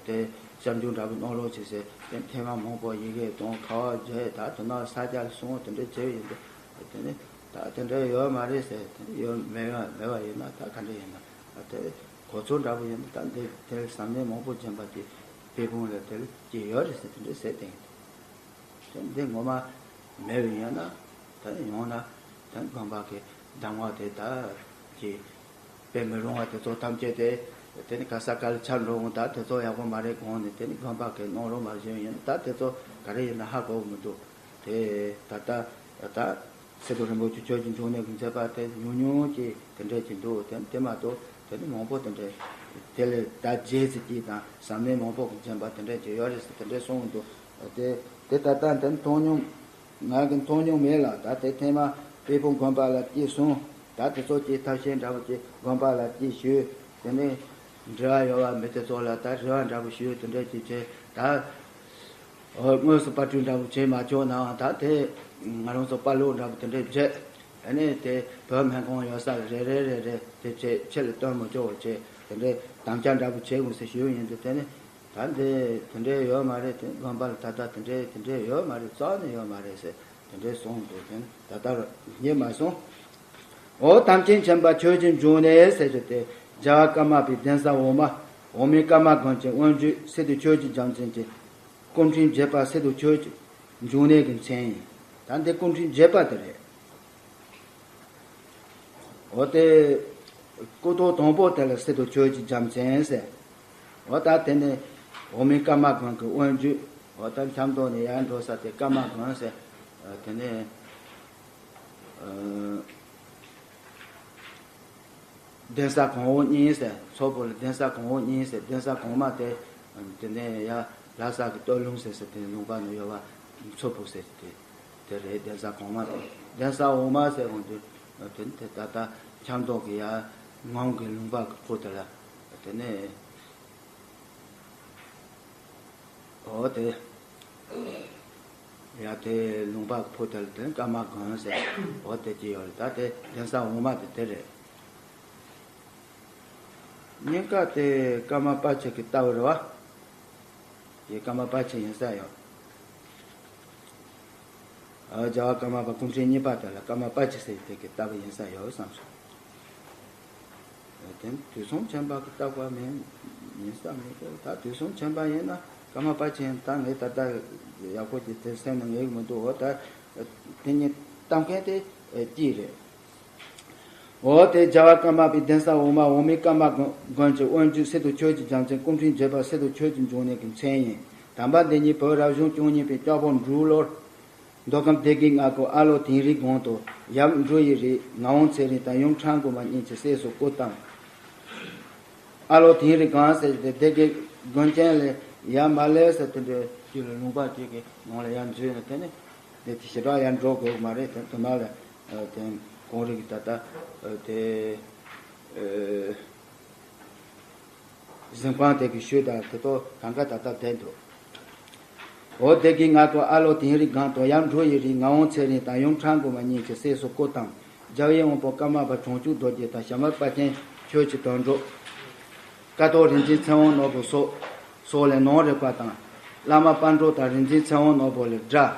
དེ་ཞབས་འཇུག་འདྲ་པོ་གནང་རོགས་བྱེད་ཟེར། དེ་ཐེངས་མ་མང་པོ་ཡི་གེ་དང་ཁ་པར་བརྒྱབ། ད་དེ་ནང་ས་སྐྱ་ལ་སོང་། དེ་འདྲའི་བྱས་ཡིན་དུས་དེ་ནི་ད་དེ་འདྲའི་ཡོད་མ་རེད་ཟེར། དེ་ནི་ཡོད་མེད་ཡང་མེད་པ་ཡིན་ན་ད་ག་འདྲ་ཡིན་ན། དེ་གོ་ཚོད་འདྲ་པོ་ཡིན་ན་ད་འདི་དེ་ཟབ་གནད་མང་པོ་བྱིན་པ་དེ་དཔལ་སྤུངས་ལ་དེ་ལ་ཅིག་ཡོད་རེད་ཟེར། དེ་འདྲའི་ཟེར་བསྡད་ཡིན། དེ་འདི་ངོ་མ་མེད་པ་ཡིན་ན། ད་ཡོང་ན་ད་དགོན་པ་གི་གདམས་ངག་དེ་ད་ཀྱི་དཔེ་མི་རུང་བ་དེ་ཚོ་ཐམས་ཅད་དེ་དེ་ནི་ག་ས་ག་ལ་ཆགས་འགྲོ་འོང་། ད་དེ་ཚོ་ཡག་པོ་མ་རེད་དགོངས་ནས་དེ་ནི་དགོན་པ་གི་གནང་རོགས་མ་བྱུང་ཡིན། ད་དེ་ཚོ་ག་རེ་ཡིན་ན་ཧ་གོ་གི་མི་འདུག་དེ་ད་ལྟ་ད། སི་ཏུ་རིན་པོ་ཆེ་ཆོས་ཀྱི་འབྱུང་གནས་ཀྱི་མཛད་པ་དེ་ཉུང་ཉུང་ཅིག་དེ་འདྲ་ཅིག་འདུག་དེ་དེ་མ་གཏོགས་དེ་ནི་མང་པོ་དེ་འདྲ། དེ་ལས་ད་རྒྱས་ཚིག་ཅིག་དང་ཟབ་གནད་མང་པོ་གི་བྱིན་པ་དེ་འདྲ་ཅིག་ཡོད་རེད་ཟེར་དེ་འདྲ་གསུངས་འདུག་དེ་དེ་ད་ལྟ་དེ་མཐོང་མྱོང་ང་གི་མཐོང་མྱོང་མེད་ལ། ད་དེ་ཐེངས་མ་དཔལ་སྤུངས་དགོན་པ་ལ་སྐྱེས་སོང་། ད་དེ་ཚོ་ཅིག་ཐབས་ཤེས་འདྲ་པོ་ཅིག་དགོན་པ་ལ་སྐྱེས་ཞུས། དེ་ནས་འབྲེལ་བ་ཡོད་པ་མི་དེ་ཚོ་ལ་ད་རེ་བ་འདྲ་པོ་ཞུས། དེ་འདྲ་ཅིག་བྱས་ད། ཨོ། དངོས་སུ་པར་སྐྲུན་འདྲ་པོ་བྱེད་མ་ཆོག་ནའང་ད་དེ་ང་རང་ཚོ་པར་ཀློག་འདྲ་པོ་དེ་འདྲས་བྱས། ཨ་ནི་དེ་བོད་སྨན་ཁང་ཡོད་ས་ལ་རེ་རེ་རེ་རེ་དེ་བྱས་ཕྱི་ལ་སྟོན་མི་ཆོག་པ་བྱས། དེ་འདྲས་དམ་བཅའ་འདྲ་པོ་བྱེད་དགོས་ཟེར་ཞུས་ཡིན་དུས། དེ་ནི་ད་འདི་དེ་འདྲས་ཡོད་མ་རེད། དེ་དགོན་པ་ལ་ད་ལྟ་དེ་འདྲས་དེ་འདྲས་ཡོད་མ་རེད། རྩ་ནས་ཡོད་མ་རེད་ཟེར་དེ་འདྲས་གསུངས་འདུག་དེ་ནི་ད་ལྟ་རྙེད་མ་སོང་། འོ། དམ་ཅན་ཆེན་པོ་ཆོས་ཀྱི་འབྱུང་གནས་ཟེར་རྒྱུ་དེ་རྒྱལ་བ་ཀརྨ་པའི་གདན་ས་འོག་མ་འོག་མིན་ཀརྨ་དགོན་གྱི་དབོན་བརྒྱུད་སི་ཏུ་ཆོས་ཀྱི་རྒྱལ་མཚན་གྱི་སྐུ་ཕྲེང་བརྒྱད་པ་སི་ཏུ་ཆོས་ཀྱི་འབྱུང་གནས་ཀྱི་མཚན་ཡིན། ད་འདི་སྐུ་ཕྲེང་བརྒྱད་པ་དེ་རེད། འོ། དེ་སྐུ་ཐོག་དང་པོ་དེ་ལ་སི་ཏུ་ཆོས་ཀྱི་རྒྱལ་མཚན་ཟེར། འོ། ད་དེ་ནས་འོག་མིན་ཀརྨ་དགོན་གྱི་དབོན་བརྒྱུད། འོ། ད་ཆབ་མདོ་ནས་ཡར་འགྲོ་ས་དེ་ཀརྨ་དགོན་ཟེར། དེ་ནས། ཨ། གདན་ས་གོང་འོག་གཉིས་ཟེར། མཚོ་ཕུ་ལ་གདན་ས་གོང་འོག་གཉིས་ཟེར། གདན་ས་གོང་མ་དེ་དེ་ནས་ཡར་ལྷ་ས་གི་སྟོད་ལུང་ཟེར་ས་དེ་ལུང་པ་ནས་ཡོད་པ་མཚོ་ཕུ་ཟེར་དེ་དེ་རེད། གདན་ས་གོང་མ་དེ། གདན་ས་འོག་མ་ཟེར་འོང་དུས་དེ་དེ་ད་ལྟ་ཆབ་མདོ་གི་ཡར་ངམ་གི་ལུང་པ་གི་ཕུ་དེ་ལ་དེ་ནས། འོ། དེ་ཡ་དེ་ལུང་པ་ཕུ་དེ་ལ་དེ་ཀརྨ་དགོན་ཟེར། འོ། དེ་ཅི་ཡོད་རེད། ད་དེ་གདན་ས་འོག་མ་དེ་དེ་རེད། སྙིང་ག་དེ་ཀརྨ་དཔལ་ཆེན་གྱི་ལྟ་བུ་རེད་བ། དེ་ཀརྨ་དཔལ་ཆེན་ཡིན་ས་ཡོད། ཨ། རྒྱལ་བ་ཀརྨ་པ་སྐུ་ཕྲེང་གཉིས་པ་དེ་ལ་ཀརྨ་དཔལ་ཆེན་ཟེར་དེ་གི་ལྟ་བུ་ཡིན་ས་ཡོད་བསམ་སོང་། དེ་དུས་གསུམ་མཁྱེན་པ་གི་ལྟ་བ་མིན་ཡིན་ས་མེད་གོ། ད་དུས་གསུམ་མཁྱེན་པ་ཡིན་ན་ཀརྨ་དཔལ་ཆེན་ད་ངས་ད་ལྟ་ཡག་པོ་ཅིག་དེ་སེམས་ནང་ངེས་མི་འདུག་འོ། ད་དེ་ཉིད་གཏམ་མཁན་དེ་ཅི་རེད། འོ། དེ་རྒྱལ་བ་ཀརྨ་པའི་གདན་ས་འོག་མ་འོག་མིན་ཀརྨ་དགོན་གྱི་དབོན་བརྒྱུད་སི་ཏུ་ཆོས་ཀྱི་རྒྱལ་མཚན་སྐུ་ཕྲེང་བརྒྱད་པ་སི་ཏུ་ཆོས་ཀྱི་འབྱུང་གནས་ཀྱི་མཚན་ཡིན། དམ་པ་འདི་ཉིད་བོད་རབ་བྱུང་བཅུ་གཉིས་པའི་ལྕགས་ཕོ་འབྲུག་ལོར་མདོ་ཁམས་སྡེ་དགེ་མངའ་ཁུལ་ཨ་ལོ་དིང་རིའི་སྒང་དུ་ཡབ་འབྲུག་ཡི་རིགས་ངག་དབང་ཚེ་རིང་དང་ཡུམ་ཁྲ་འགུ་མ་གཉིས་ཀྱི་སྲས་སུ་སྐུ་བལྟམས། ཨ་ལོ་དིང་རི་སྒང་ཟེར་ཏེ་སྡེ་དགེ་དགོན་ཆེན་ལས་ཡར་མར་ལས་ཟེར་དེ་འདྲའི་དཀྱིལ་ལ་ལུང་པ་གཅིག་གི་ནང་ལ་ཡར་འཛུལ་ནས། དེ་ནས་དེ་ཞེ་དྲག་ཡར་འགྲོ་དགོས་མ་རེད། དེ་དུ་ནང་ལ་དེ་གངས་རི་གི་ད་ལྟ་དེ་གཟིམ་ཁང་དེ་གི་ཤུལ་དང་དེ་ཚོ་གང་ག་ད་ལྟ་བསྡད་འདུག་འོ། སྡེ་དགེ་མངའ་ཁུལ་ཨ་ལོ་དིང་རི་སྒང་དུ་ཡབ་འབྲུག་ཡི་རིགས་ངག་དབང་ཚེ་རིང་དང་ཡུམ་ཁྲ་འགུ་མ་གཉིས་ཀྱི་སྲས་སུ་སྐུ་བལྟམས། རྒྱལ་བའི་དབང་པོ་ཀརྨ་པ་བྱང་ཆུབ་རྡོ་རྗེ་དང་ཞྭ་དམར་དཔལ་ཆེན་ཆོས་ཀྱི་དོན་གྲུབ། ཀཿཐོག་རིག་འཛིན་ཚེ་དབང་ནོར་བུ་སོགས་སོགས་ལས་ནང་རིག་པ་དང་། བླ་མ་དཔལ་འབྲོག་དང་རིག་འཛིན་ཚེ་དབང་ནོར་བུ་ལས་སྒྲ།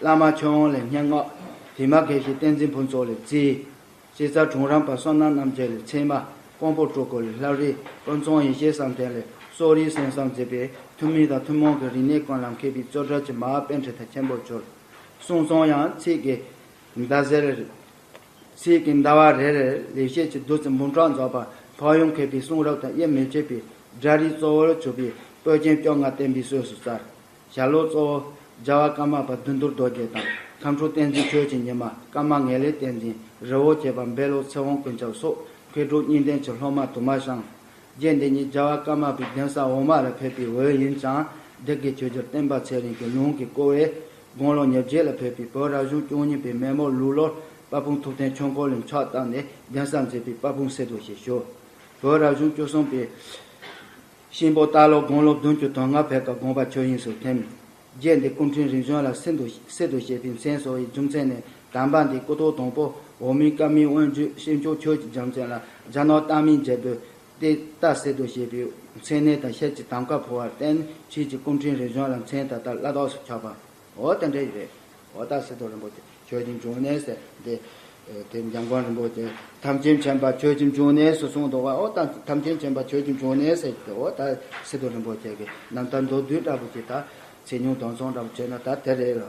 བླ་མ་ཆོས་དབང་ལས་སྙན་ངག་བི་མ་དགེ་བཤེས་བསྟན་འཛིན་ཕུན་ཚོགས་ལས་རྩིས། ཤེས་བྱ་གྲོང་རམ་པ་བསོད་ནམས་རྣམ་རྒྱལ་ལས་ཚད་མ། ཀོང་པོ་སྤྲུལ་སྐུ་ལས་བསླབ་རིས། ཀུན་ཚང་ཡེ་ཤེས་བསམ་གཏན་ལས་གསོ་རིག་གསན་བསམ་མཛད་པའི་ཐུན་མིན་དང་ཐུན་མོང་གི་རིག་གནས་ཀུན་ལ་མཁས་པའི་རྩོད་གྲུབ་ཀྱི་མ་དཔེ་འབྲི་ཐབས་ཆེན་པོར་གྱུར། གསུང་རྩོམ་ཡང་ཚིག་གི་ཟླ་ཟེར། ཚིག་གི་ཟླ་བ་རེ་རེར་ལེགས་བཤད་ཀྱི་བདུད་རྩི་འབུམ་ཕྲག་འཛག་པ། འཕགས་ཡུལ་མཁས་པའི་གསུང་རབ་དང་དབྱེར་མི་ཕྱེད་པའི་སྒྲ་རིག་གཙོ་བོར་གྱུར་པའི་པོད་ཆེན་བཅོ་ལྔ་བསྟན་པའི་སྲོལ་སུ་བསྩལ། ཞལ་ལུང་གཙོ་བོ་རྒྱལ་བ་ཀརྨ་པ་བདུད་འདུལ་རྡོ་རྗེ་དང་ཁམས་སྤྲུལ་བསྟན་འཛིན་ཆོས་ཀྱི་ཉི་མ། ཀརྨ་ངེས་ལེགས་བསྟན་འཛིན། རི་བོ་བྱེད་པ་འབེ་ལོ་ཚེ་དབང་ཀུན་ཁྱབ་སོགས་མཁས་གྲུབ་གཉིས་ལྡན་གྱི་སློབ་མ་དུ་མ་བཞེངས། རྗེ་འདི་ཉིད་རྒྱལ་བ་ཀརྨ་པའི་གདན་ས་འོག་མ་ལ་ཕེབས་པའི་འོས་ཡིན་ཙང་ སྡེ་དགེ་ཆོས་རྒྱལ་བསྟན་པ་ཚེ་རིང་གི་ལུང་གི་བཀོད་པས་དགུང་ལོ་ཉེར་བརྒྱད་ལ་ཕེབས་པའི་བོད་རབ་བྱུང་བཅུ་གཉིས་པའི་མེ་མོ་ལུག་ལོར་དཔལ་སྤུངས་ཐུབ་བསྟན་ཆོས་འཁོར་ལས་ཕྱག་བཏབ་ནས་གདན་ས་མཛད་པའི་དཔལ་སྤུངས་སེ་འདུ་ཞེས་ཞུ། བོད་རབ་བྱུང་བཅུ་གསུམ་པའི་ཤིང་ཕོ་རྟ་ལོ་དགུང་ལོ་བདུན་ཅུ་དོན་ལྔ་ཕེབས་སྐབས་དགོངས་པ་ཆོས་དབྱིངས་སུ་ཐིམ། རྗེ་འདི་སྐུ་ཕྲེང་རིམ་བྱོན་ལ་སེ་འདུ་སེ་འདུ་ཞེས་པའི་མཚན་གསོལ་བའི་རྒྱུ་མཚན་ནི། དམ་པ་འདིས་སྐུ་ཐོག་དང་པོ་འོག་མིན་བཀའ་མའི་དབང་བསྒྱུར་ཞིང་སྐྱོང་ཆོས་ཀྱི་རྒྱལ་མཚན་ལ་རྒྱ་ནག་རྟ་མིང་རྒྱལ་པོས་ཏེ་རྟ་སེ་འདུ་ཞེས་པའི་མཚན་གནས་དང་ཞལ་གྱི་གདམ་ཀ་ཕུལ་བར་བརྟེན་ཁྱེད་ཀྱི་སྐུ་ཕྲེང་རིམ་བྱོན་ལ་མཚན་ད་ལྟ་བླ་དྭགས་སུ་ཁྱབ་པ། འོ་དེ་འདྲ་རེད། འོ་ད་སེ་འདུ་རིན་པོ་ཆེ་ཆོས་ཀྱི་འབྱུང་གནས་ཟེར་འདི། དེ་འཇམ་མགོན་རིན་པོ་ཆེ་ཐམས་ཅད་མཁྱེན་པ་ཆོས་ཀྱི་འབྱུང་གནས་སུ་གསུངས་འདུག་བ། འོ་ད་ཐམས་ཅད་མཁྱེན་པ་ཆོས་ཀྱི་འབྱུང་གནས་ཟེར་གྱི་འོ་ད་སེ་འདུ་རིན་པོ་ཆེ་གི་རྣམ་ཐར་མདོར་བསྡུས་འདྲ་པོ་ཅིག་ད་ཚིག་ཉུང་དོན་ཆུང་འདྲ་པོ་བྱས་ན་ད་དེ་རེད་ལ།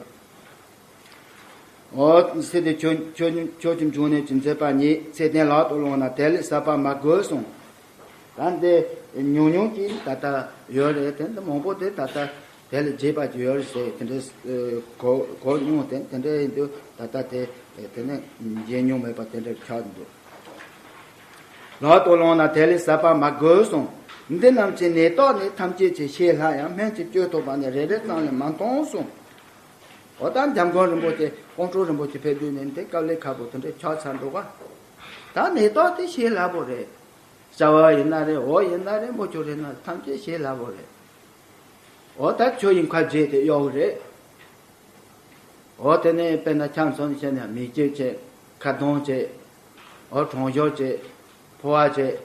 འོ་སེ་འདུ་ཆོས་ཆོས་ཆོས་ཀྱི་འབྱུང་གནས་ཀྱི་མཛད་པ་ཉིད་ཚེ་བརྟན་ལག་ཏུ་བླངས་ན་དེ་ལས་ཟབ་པ་མ་དགོས་གསུངས། ད་འདི་ཉུང་ཉུང་ཅིག་ད་ལྟ་ཡོད་རེད། དེ་འདི་མང་པོ་དེ་ད་ལྟ་དེ་ལས་རྒྱས་པ་ཅིག་ཡོད་རེད་ཟེར་དེ་འདྲའི་གོ་གོ་མྱོང་དེ་དེ་འདྲ་ཡིན་དུས་ད་ལྟ་དེ་དེ་ནས་མཇལ་མྱོང་མེད་པ་དེ་འདྲ་ཆགས་འདུག་ལག་ཏུ་བླངས་ན་དེ་ལས་ཟབ་པ་མ་དགོས་གསུངས། འདི་རྣམས་ཀྱི་ནད་རྟགས་ནི་ཐམས་ཅད་ཀྱི་ཞེས་ལྷ་ཡང་སྨན་གྱི་བཅོས་ཐུབ་པ་ནི་རེ་རེ་ཙམ་ལས་མ་མཐོང་གསུངས། འོ་ད་འཇམ་མགོན་རིན་པོ་ཆེ་ཀོང་སྤྲུལ་རིན་པོ་ཆེ་ཕེབས་དུས་ནས་འདི་དཀའ་ལས་ཁག་པོ་དེ་འདྲ་ཆགས་ཚར་འདུག་ག་ད་ནད་རྟགས་དེ་ཞེས་སླ་པོ་རེད། རྩ་བ་ཡིན་ན་རེད། འོ་ཡིན་ན་རེད། མུ་ཅོ་རེད་ན་ཐམས་ཅད་ཞེས་སླ་པོ་རེད། འོ་ད་ཆོས་དབྱིངས་ཁ་འབྱེད་དེ་གཡོག་རེད། འོ་དེ་ནས་དཔེར་ན་ཆ་མཚོན་བྱས་ན་མིག་ལྕེབ་བྱས། ཁ་གདོང་བྱས། འོ་གྲང་ཤུར་བྱས། ཕོ་བ་བྱས།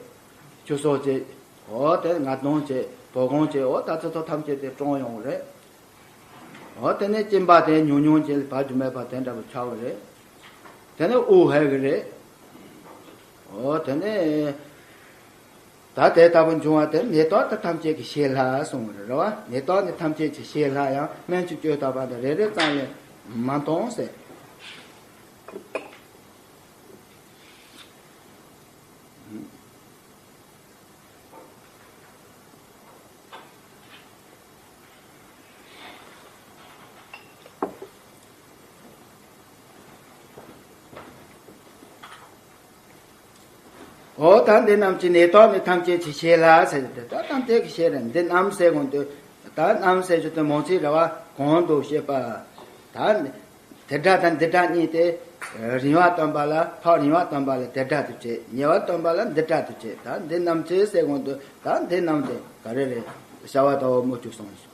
ཆུ་སོགས་བྱས། འོ་དེ་ངར་གདོང་བྱས། བོ་གོང་བྱས། འོ་ད་ཚོ་ཐམས་ཅད་དེ་གྲང་ཡོང་རེད། འོ་དེ་ནས་གཅིན་པ་དེ་ཉུང་ཉུང་ཅིག་བབས་རྒྱུ་མེད་པ་དེ་འདྲ་པོ་ཆགས་པ་རེད། དེ་ནས་དབུགས་ཧལ་གི་རེད། འོ་དེ་ནས་ད་དེ་ལྟ་བུ་འབྱུང་བ་དེ་ནད་རྟགས་དེ་ཐམས་ཅད་ཀྱི་ཞེས་ལྷ་གསུངས་པ་རེད་བ། ནད་རྟགས་ནི་ཐམས་ཅད་ཀྱི་ཞེས་ལྷ་ཡང་སྨན་གྱི་བཅོས་ཐུབ་པ་དེ་རེ་རེ་ཙམ་ལས་མ་མཐོང་ཟེར། འོ་ད་འདི་རྣམས་ཀྱི་ནད་རྟགས་ནི་ཐམས་ཅད་ཀྱི་ཞེས་ལྷ་ཟེར་ཏེ། ད་ཐམས་ཅད་ཀྱི་ཞེས་རེད། འདི་རྣམས་ཟེར་གོང་དུ་ད་རྣམས་ཟེར་རྒྱུ་དེ་མང་ཚིག་རེད་བ། གོང་དུ་བཤད་པ་ད། དེ་སྒྲ་དང་འདི་སྒྲ་གཉིས་ཏེ། རིང་བ་སྟོན་པ་ལ་ཕར་རིང་བ་སྟོན་པ་ལ་དེ་སྒྲ་དུ་བྱེད། ཉེ་བ་སྟོན་པ་ལ་འདི་སྒྲ་དུ་བྱེད། ད་འདི་རྣམས་ཀྱི་ཟེར་གོང་དུ་ད་འདི་རྣམས་ཏེ་ག་རེ་རེད། བྱ་བ་ལྟ་བུ་མུ་ཅུ་གསུངས་སོ།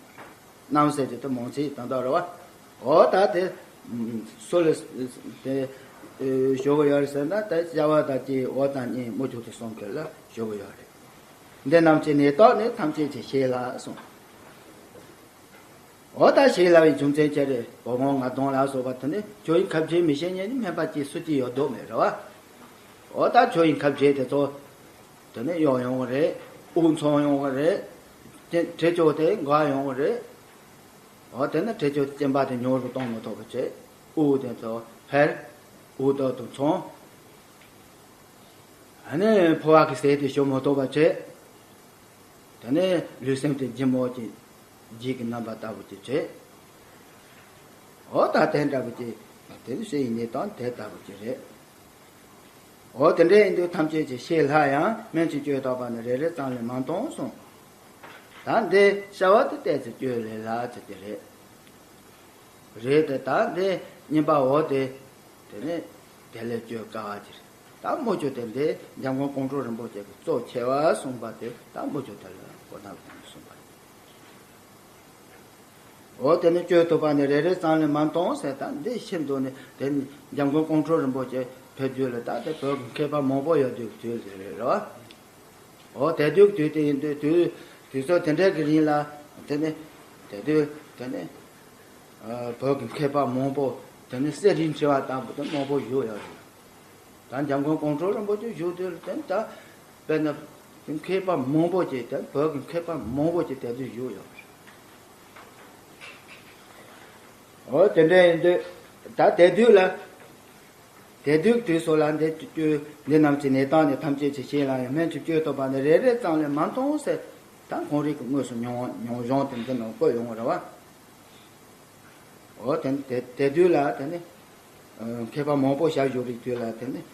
རྣམས་ཟེར་གྱི་དེ་མང་ཚིག་དོན་དག་རེད་བ། འོ་ད་དེ་སུ་ལ་དེ་ཞུ་གི་ཡོད་རེད་ཟེར་ན་ད་བྱ་བ་དང་ཀྱི་འོ་དང་གཉིས་མུ་ཅུ་དེ་གསུམ་དེ་ལ་ཞུ་གི་ཡོད་རེད། འདི་རྣམས་ཀྱི་ནད་རྟགས་ནི་ཐམས་ཅད་ཀྱི་ཞེས་ལྷ་གསུངས། འོ་ད་ཞེས་ལབ་པའི་རྒྱུ་མཚན་ཅི་རེད། བོ་གོང་ངར་གདོང་ལ་སོགས་པ་དེ་ནི་ཆོས་དབྱིངས་ཁ་འབྱེད་མི་ཤེས་མཁན་ནི་སྨན་པ་གཅིག་སུ་གཅིག་ཡོད་མདོག་མེད་རེད་བ། འོ་ད་ཆོས་དབྱིངས་ཁ་འབྱེད་དེ་ཚོ་དེ་ནི་གཡོག་ཡོང་གི་རེད། དབུགས་འཚང་ཡོང་གི་རེད། དེ་དྲི་ཆབ་དེ་འགག་ཡོང་གི་རེད། འོ་དེ་ནི་དྲི་ཆབ་གཅིན་པ་དེ་མྱུར་དུ་གཏོང་མི་ཐུབ་པ་བྱེད། དབུགས་དེ་ཚོ་འཕར། དབུགས་ཏོག་ཏུ་འཚང་། ཨ་ནི་ཕོ་བ་གི་ཟས་དེ་ཞུ་མི་ཐུབ་པ་བྱེད། དེ་ནས་ལུས་སེམས་དེ་ལྗིད་མོ་གྱི་ལྗིད་ཀྱི་རྣམ་པ་ལྟ་བུ་ཅིག་བྱེད། འོ་ད་དེ་འདྲ་བུ་ཅིག་དེ་ནི་ཞེས་ཡིན་ནི་དང་དེ་ལྟ་བུ་ཅིག་རེད། འོ་དེ་འདྲ་ཡིན་དུས་ཐམས་ཅད་ཀྱི་ཞེས་ལྷ་ཡང་སྨན་གྱི་བཅོས་ཐུབ་པ་ནི་རེ་རེ་ཙམ་ལས་མ་མཐོང་གསུངས། ད་འདི་བྱ་བ་དེ་ལྟས་ཚེ་བཅོས་ལས་ལྷ་ཚེ་དེ་རེད། རེད་དེ་ད་འདི་གཉིས་པ་འོ་དེ། དེ་ནས་དེ་ལས་བཅོས་དཀའ་བ་དེ་རེད། ད་མུ་ཅོ་དེ་འདི་འཇམ་མགོན་ཀོང་སྤྲུལ་རིན་པོ་ཆེ་གི་གཙོ་ཆེ་བ་གསུངས་པ་དེ་ད་མུ་ཅོ་དེ་ལ་གོ་ན་གསུངས་པ་རེད། འོ་དེ་ནི་བཅོས་ཐུབ་པ་ནི་རེ་རེ་ཙམ་ལས་མ་མཐོང་ཟེར། ད་འདི་ཤིན་ཏུ་ནི་དེ་ནི་འཇམ་མགོན་ཀོང་སྤྲུལ་རིན་པོ་ཆེ་ཕེབས་དུས་ལ་ད་དེ་བོད་ཀྱི་མཁས་པ་མང་པོ་ཡོད་དུས་དུས་ཟེར་རེད་རོ། འོ་དེ་དུས་དུས་དེ་ཡིན་དུས་དུས་དུས་ཚོད་དེ་འདྲའི་གི་རིང་ལ་དེ་ནི་དེ་དུས་དེ་ནི་བོད་ཀྱི་མཁས་པ་མང་པོ་དེ་ནི་གསེར་རིའི་འཁྲི་བ་ལྟ་བུ་དེ་མང་པོ་བཞུགས་ཡོད་རེད། ད་འཇམ་མགོན་ཀོང་སྤྲུལ་རིན་པོ་ཆེ་བཞུགས་དུས་ལ་དེ་ནི་ད་དཔེར་ན་མཁས་པ་མང་པོ་ཅིག་དེ་བོད་ཀྱི་མཁས་པ་མང་པོ་ཅིག་དེ་དུས་བཞུགས་ཡོད་རེད། འོ་དེ་འདྲ་ཡིན་དུས་ད་དེ་དུས་ལ། དེ་དུས་དུས་སུ་ལ་འདི་བཅོས་འདི་རྣམས་ཀྱི་ནད་རྟགས་ནི་ཐམས་ཅད་ཀྱི་ཞེས་ལ་ཡང་སྨན་གྱི་བཅོས་ཐུབ་པ་ནི་རེ་རེ་ཙམ་ལས་མ་མཐོང་ཟེར། ད་ཁོང་རང་གི་དངོས་སུ་མྱོང་མྱོང་བྱུང་དེ་འདི་ནང་བཀོད་ཡོང་བ་རེད་བ། འོ་དེ་དེ་དེ་དུས་ལ་དེ་ནི་མཁས་པ་མང་པོ་ཞལ་བཞུགས་པའི་དུས་ལ་དེ་ནི་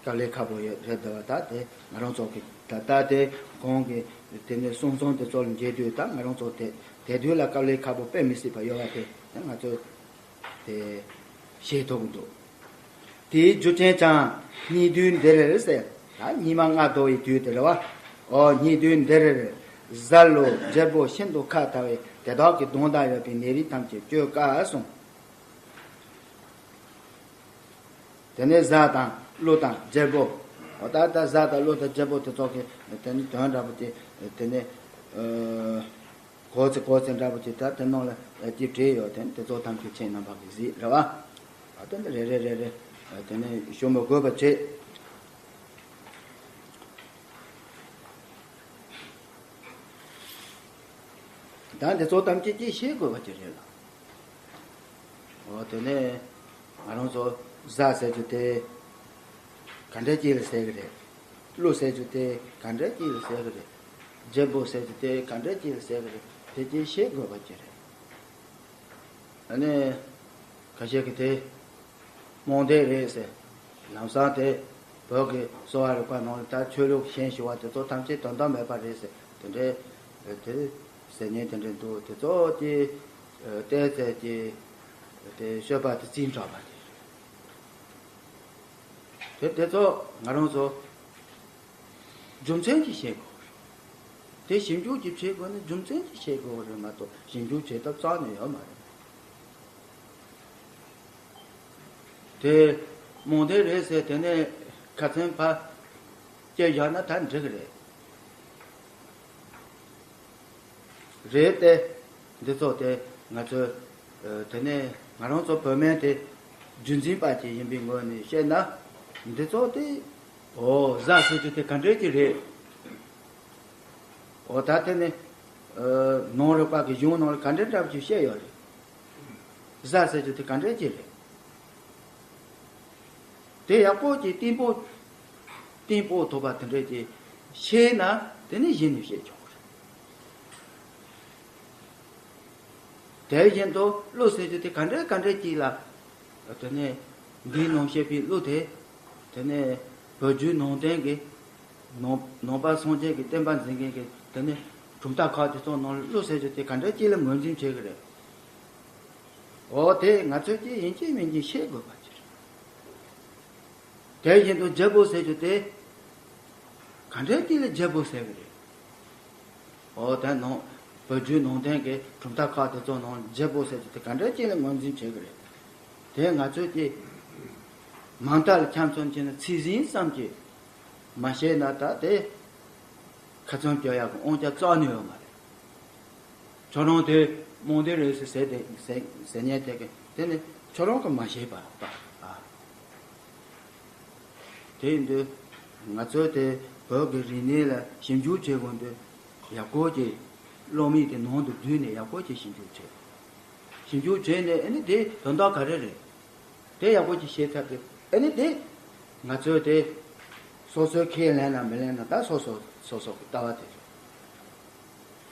དཀའ་ལས་ཁག་པོ་ཡོད་རེད་འདུག་བ། ད་དེ་ང་རང་ཚོ་གི་ད་ལྟ་དེ་གོང་གི་དེ་ནས་གསུང་རྩོམ་དེ་ཚོ་ལ་མཇལ་དུས། ད་ང་རང་ཚོ་དེ་དེ་དུས་ལ་དཀའ་ལས་ཁག་པོ་དཔེ་མི་སྲིད་པ་ཡོད་བ། དེ་དེ་ང་ཚོས་དེ་ཤེས་ཐུབ་ཀྱི་འདུག་དེའི་རྒྱུ་རྐྱེན་ཀྱང་སྙིགས་དུས་འདིར་ཟེར། ད་སྙིགས་མ་ལྔ་བདོ་བའི་དུས་དེ་རེད་བ། ཨོ་སྙིགས་དུས་འདིར། གཟའ་ལུ་རྒྱལ་པོ་ཤིན་ཏུ་ཁ་ཐལ་བའི་དེ་དག་གི་གདོང་དང་ཡོད་པའི་ནད་རིགས་ཐམས་ཅད་བཅོས་དཀའ་གསུངས། དེ་ནས་གཟའ་དང་ཀླུ་དང་རྒྱལ་པོ། འོ་ད་ད་གཟའ་དང་ཀླུ་དང་རྒྱལ་པོ་དེ་ཚོ་གི་དེ་ནི་དོན་འདྲ་པོ་དེ་དེ་ནི་ཨ་གོ་ཚེ་གོ་ཚེ་འདྲ་པོ་དེ་ད་དེ་ནང་ལ་ཨ་དེ་བྲིས་ཡོད། དེ་ནི་དེ་ཚོ་ཐམས་ཅད་ཁྱེད་རྣམ་པ་གི་གཟིགས་རེད་བ། ཨ་དེ་ནི་རེ་རེ་རེ་རེ་ཨ་དེ་ནི་ཞུ་མི་དགོས་པ་བྱེད། ད་འདི་ཚོ་ཐམས་ཅད་ཀྱིས་ཤེས་དགོས་པ་ཅིག་རེད་ལ། འོ་དེ་ནས་ང་རང་ཚོ་གཟའ་ཟེར་རྒྱུ་དེ་ག་འདྲ་ཅིག་ལ་ཟེར་གི་རེད། ཀླུ་ཟེར་རྒྱུ་དེ་ག་འདྲ་ཅིག་ལ་ཟེར་གི་རེད། རྒྱལ་པོ་ཟེར་རྒྱུ་དེ་ག་འདྲ་ཅིག་ལ་ཟེར་གི་རེད། དེ་ཅིག་ཤེས་དགོས་པ་ཅིག་རེད། ཨ་ནི་ཁ་ཤས་ཀྱིས་དེ་རྨོངས་དད་རེད་ཟེར། ལམ་སང་དེ་བོད་ཀྱི་གསོ་བ་རིག་པ་ནང་ལ་ད་ཆོས་ལུགས་གཞན་ཞུ་བ་དེ་ཚོ་ཐམས་ཅད་དོན་དག་མེད་པ་རེད་ཟེར། དེ་འདྲའི་དེ་ཟེར་མཁན་དེ་འདྲ་འདུག་དེ་ཚོ་དེ་བལྟས་ཚད་ཀྱི་དེ་སྤྱོད་པ་དེ་རྩིས་འདྲ་བ་དེ་རེད། དེ་དེ་ཚོ་ང་རང་ཚོ་རྒྱུ་མཚན་གྱིས་བཤད་དགོས་རེད། དེ་ཞིབ་འཇུག་གི་བྱེད་དགོས་ནི་རྒྱུ་མཚན་གྱིས་བཤད་དགོས་རེད་མ་གཏོགས་ཞིབ་འཇུག་བྱེད་ཐབས་རྩ་ནས་ཡོད་མ་རེད། དེ་རྨོངས་དད་རེད་ཟེར་དེ་ནས་ཁ་ཚན་ཕར་སྐྱེལ་བཞག་ན་ད་འགྲིག་གི་རེད། རེད་དེ། འདི་ཚོ་དེ་ང་ཚོས་ཨ་དེ་ནས་ང་རང་ཚོ་བོད་སྨན་དེ་རྒྱུན་འཛིན་པ་ཅིག་ཡིན་པའི་ངོས་ནས་བཤད་ན། འདི་ཚོ་དེ་ཨོ་གཟའ་ཟེར་རྒྱུ་དེ་ག་འདྲས་ཀྱི་རེད། ཨོ་ད་དེ་ནས་ཨ་ནང་རིག་པ་གི་གཞུང་ནང་ལ་ག་འདྲས་འདྲ་པོ་ཅིག་བཤད་ཡོད་རེད། གཟའ་ཟེར་རྒྱུ་དེ་ག་འདྲས་ཅིག་རེད། དེ་ཡག་པོ་ཅིག་གཏིང་པོ་གཏིང་པོ་ཐོབ་པ་དེ་འདྲས་ཅིག་ཤེས་ན་དེ་ནས་གཞི་ནས་བཤད་ཆོག་གི་རེད། དེ་བཞིན་དུ་ཀླུ་ཟེར་རྒྱུ་དེ་ག་འདྲས་ག་འདྲས་ཅིག་ལ། དེ་ནས་འདིའི་ནང་བཤད་པའི་ཀླུ་དེ། དེ་ནས་བོད་བརྒྱུད་ནང་བསྟན་གྱི་ནང་ནང་པ་སངས་རྒྱས་ཀྱི་བསྟན་པ་འཛིན་མཁན་གྱི་དེ་ནས་གྲུབ་མཐའ་ཁག་དེ་ཚོ་ནང་ལ་ཀླུ་ཟེར་རྒྱུ་དེ་ག་འདྲས་ཅིག་ལ་ངོས་འཛིན་བྱེད་ཀྱི་རེད། འོ་དེ་ང་ཚོས་ཀྱིས་ཡིན་གཅིག་མིན་གཅིག་ཤེས་དགོས་པ་ཅིག་རེད། དེ་བཞིན་དུ་རྒྱལ་པོ་ཟེར་རྒྱུ་དེ་ག་འདྲས་ཅིག་ལ་རྒྱལ་པོ་ཟེར་གི་རེད། འོ་དེ་ནང་བོད་བརྒྱུད་ནང་བསྟན་གྱི་གྲུབ་མཐའ་ཁག་དེ་ཚོ་ནང་རྒྱལ་པོ་ཟེར་རྒྱུ་དེ་ག་འདྲས་ཅིག་ལ་ངོས་འཛིན་བྱེད་གི་རེད། དེ་ང་ཚོས་ཀྱིས་མ་མཐའ་ལ་ཁྱབ་མཚོན་བྱས་ན་ཚིག་ཟིན་ཙམ་གྱིས་མ་ཤེས་ན་ད་དེ་ཁ་ཚོན་གཅོད་ཡག་གི་དབང་ཆ་རྩ་ནས་ཡོད་མ་རེད། ཁྱོད་རང་དེ་རྨོངས་དད་རེད་ཟེར་ཟེར་དེ་ཟེར་ཟེར་མཁན་དེ་གི་དེ་ནི་ཁྱོད་རང་གི་མ་ཤེས་པ་པ་ཨ། དེ་ཡིན་དུས་ང་ཚོས་དེ་བོད་ཀྱི་རིག་གནས་ལ་ཞིབ་འཇུག་བྱེད་དགོས་དུས་ཡག་པོ་ཅིག་སློབ་མའི་དེ་ནང་དུ་བསྡུས་ནས་ཡག་པོ་ཅིག་ཞིབ་འཇུག་བྱེད། ཞིབ་འཇུག་བྱས་ནས་ཨ་ནི་དེ་དོན་དག་ག་རེ་རེད། དེ་ཡག་པོ་ཅིག་ཤེས་ཚར་དུས་ཨ་ནི་དེ་ང་ཚོས་དེ་སོ་སོའི་ཁས་ལེན་ན་མི་ལེན་ན་ད་སོ་སོ་སོ་སོ་གི་ལྟ་བ་དེ་རེད།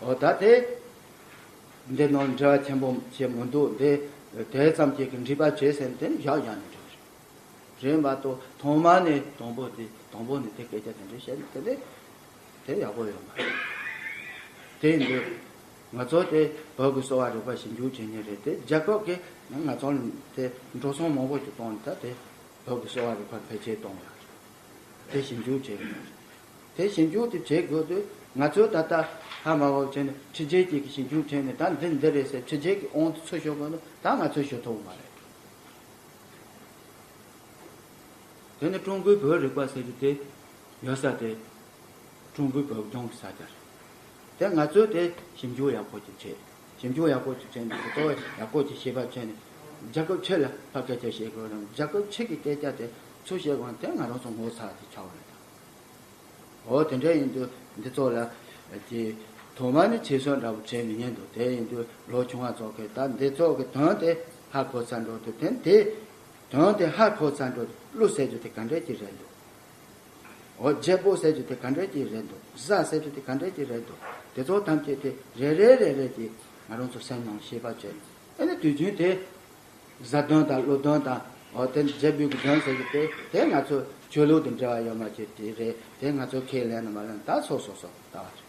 འོ་ད་དེ་འདི་ནང་འབྲེལ་བ་ཆེན་པོ་བྱེད་མི་འདུག་འདི་དེ་ཙམ་གྱིས་ཀྱི་འགྲིག་པ་བྱེད་ཟེར་ནས་དེ་ནི་བཞག་བཞག་ནས་འགྲིག་རེད། རེད་མ་གཏོགས་ཐོག་མ་ནས་དང་པོ་དེ་དང་པོ་ནས་དེ་སྐད་ཆ་དེ་འདྲ་བཤད་ནས་དེ་འདྲ་དེ་ཡག་པོ་ཡོད་མ་རེད། དེ་ཡིན་དུས་ང་ཚོ་དེ་བོད་ཀྱི་གསོ་བ་རིག་པ་ཞིབ་འཇུག་བྱེད་མཁན་རེད་དེ་རྒྱལ་ཁབ་ཀྱིས་ང་ཚོ་ལ་དེ་འགྲོ་སོང་མང་པོ་ཞིག་གཏོང་ནས་ད་དེ་བོད་ཀྱི་གསོ་བ་རིག་པ་འཕེལ་རྒྱས་གཏོང་ཡག་རེད། དེ་ཞིབ་འཇུག་བྱེད་དགོས་རེད། དེ་ཞིབ་འཇུག་དེ་བྱེད་དགོས་དུས་ང་ཚོས་ད་ལྟ་ཧ་མ་གོ་བྱས་ནས་ཕྱི་རྒྱལ་གྱི་ཞིབ་འཇུག་བྱས་ནས་ད་འདི་འདི་རེད་ཟེར་ཕྱི་རྒྱལ་གྱི་དབང་དུ་ཚུར་ཤོར་དགོས་ན་ད་ང་ཚོས་ཤོར་ཐུབ་ཀྱི་མ་རེད། དེ་ནི་ཀྲུང་གོའི་བོད་རིག་པ་ཟེར་རྒྱུ་དེ་ཡོད་ས་དེ་ཀྲུང་གོའི་བོད་ལྗོངས་ཀྱི་ས་ཆ་རེད། དེ་ང་ཚོས་དེ་ཞིབ་འཇུག་ཡག་པོ་ཅིག་བྱེད། ཞིབ་འཇུག་ཡག་པོ་ཅིག་བྱས་ནས་དེ་ཚོ་ཡག་པོ་ཅིག་ཤེས་པ་བྱས་ནས་རྒྱལ་ཁབ་ཕྱི་ལ་ཕར་སྐད་ཆ་བཤད་དགོས་རེད། རྒྱལ་ཁབ་ཕྱི་གི་སྐད་ཆ་དེ་ཚུར་བཤད་དགོས་ན་དེ་ང་རང་ཚོ་ངོ་ཚ་དེ་ཆགས་པ་རེད་ད། འོ་དེ་འདྲ་ཡིན་དུས་འདི་ཚོ་ལ་ཀྱི་ཐོག་མ་ནས་ཁྱད་གསོད་འདྲ་པོ་བྱེད་མི་ཉན་འདུག་དེ་ཡིན་དུས་ལོ་ཆུང་བ་ཚོ་གིས་ད་འདི་ཚོ་གི་དོན་དེ་ཧ་གོ་ཚར་འགྲོ་དུས་དེ་དེ་དོན་དེ་ཧ་གོ་ཚར་འགྲོ་དུས་ཀླུ་ཟེར་རྒྱུ་དེ་ག་འདྲས་ཀྱི་རེད་འདུག་འོ་རྒྱལ་པོ་ཟེར་རྒྱུ་དེ་ག་འདྲས་ཀྱི་རེད་འདུག་གཟའ་ཟེར་རྒྱུ་དེ་ག་འདྲས་ཀྱི་རེད་འདུག་དེ་ཚོ་ཐམས་ཅད་དེ་རེ་རེ་རེ་རེ་ཀྱིས་ང་རང་ཚོ་སེམས་ནང་ཤེས་པ་བྱས། ཨ་ནི་དུས་རྒྱུན་དེ་གཟའ་གདོན་དང་ཀླུ་གདོན་དང་ འོ་དེ་རྒྱལ་པོའི་གི་དོན་ཟེར་གི་དེ་དེ་ང་ཚོ་ཆོས་ལུགས་དང་འབྲེལ་བ་ཡོད་མ་བྱེད་དེ་རེད། དེ་ང་ཚོ་ཁས་ལེན་ན་མ་ལེན་ད་སོ་སོ་སོ་ལྟ་བ་རེད།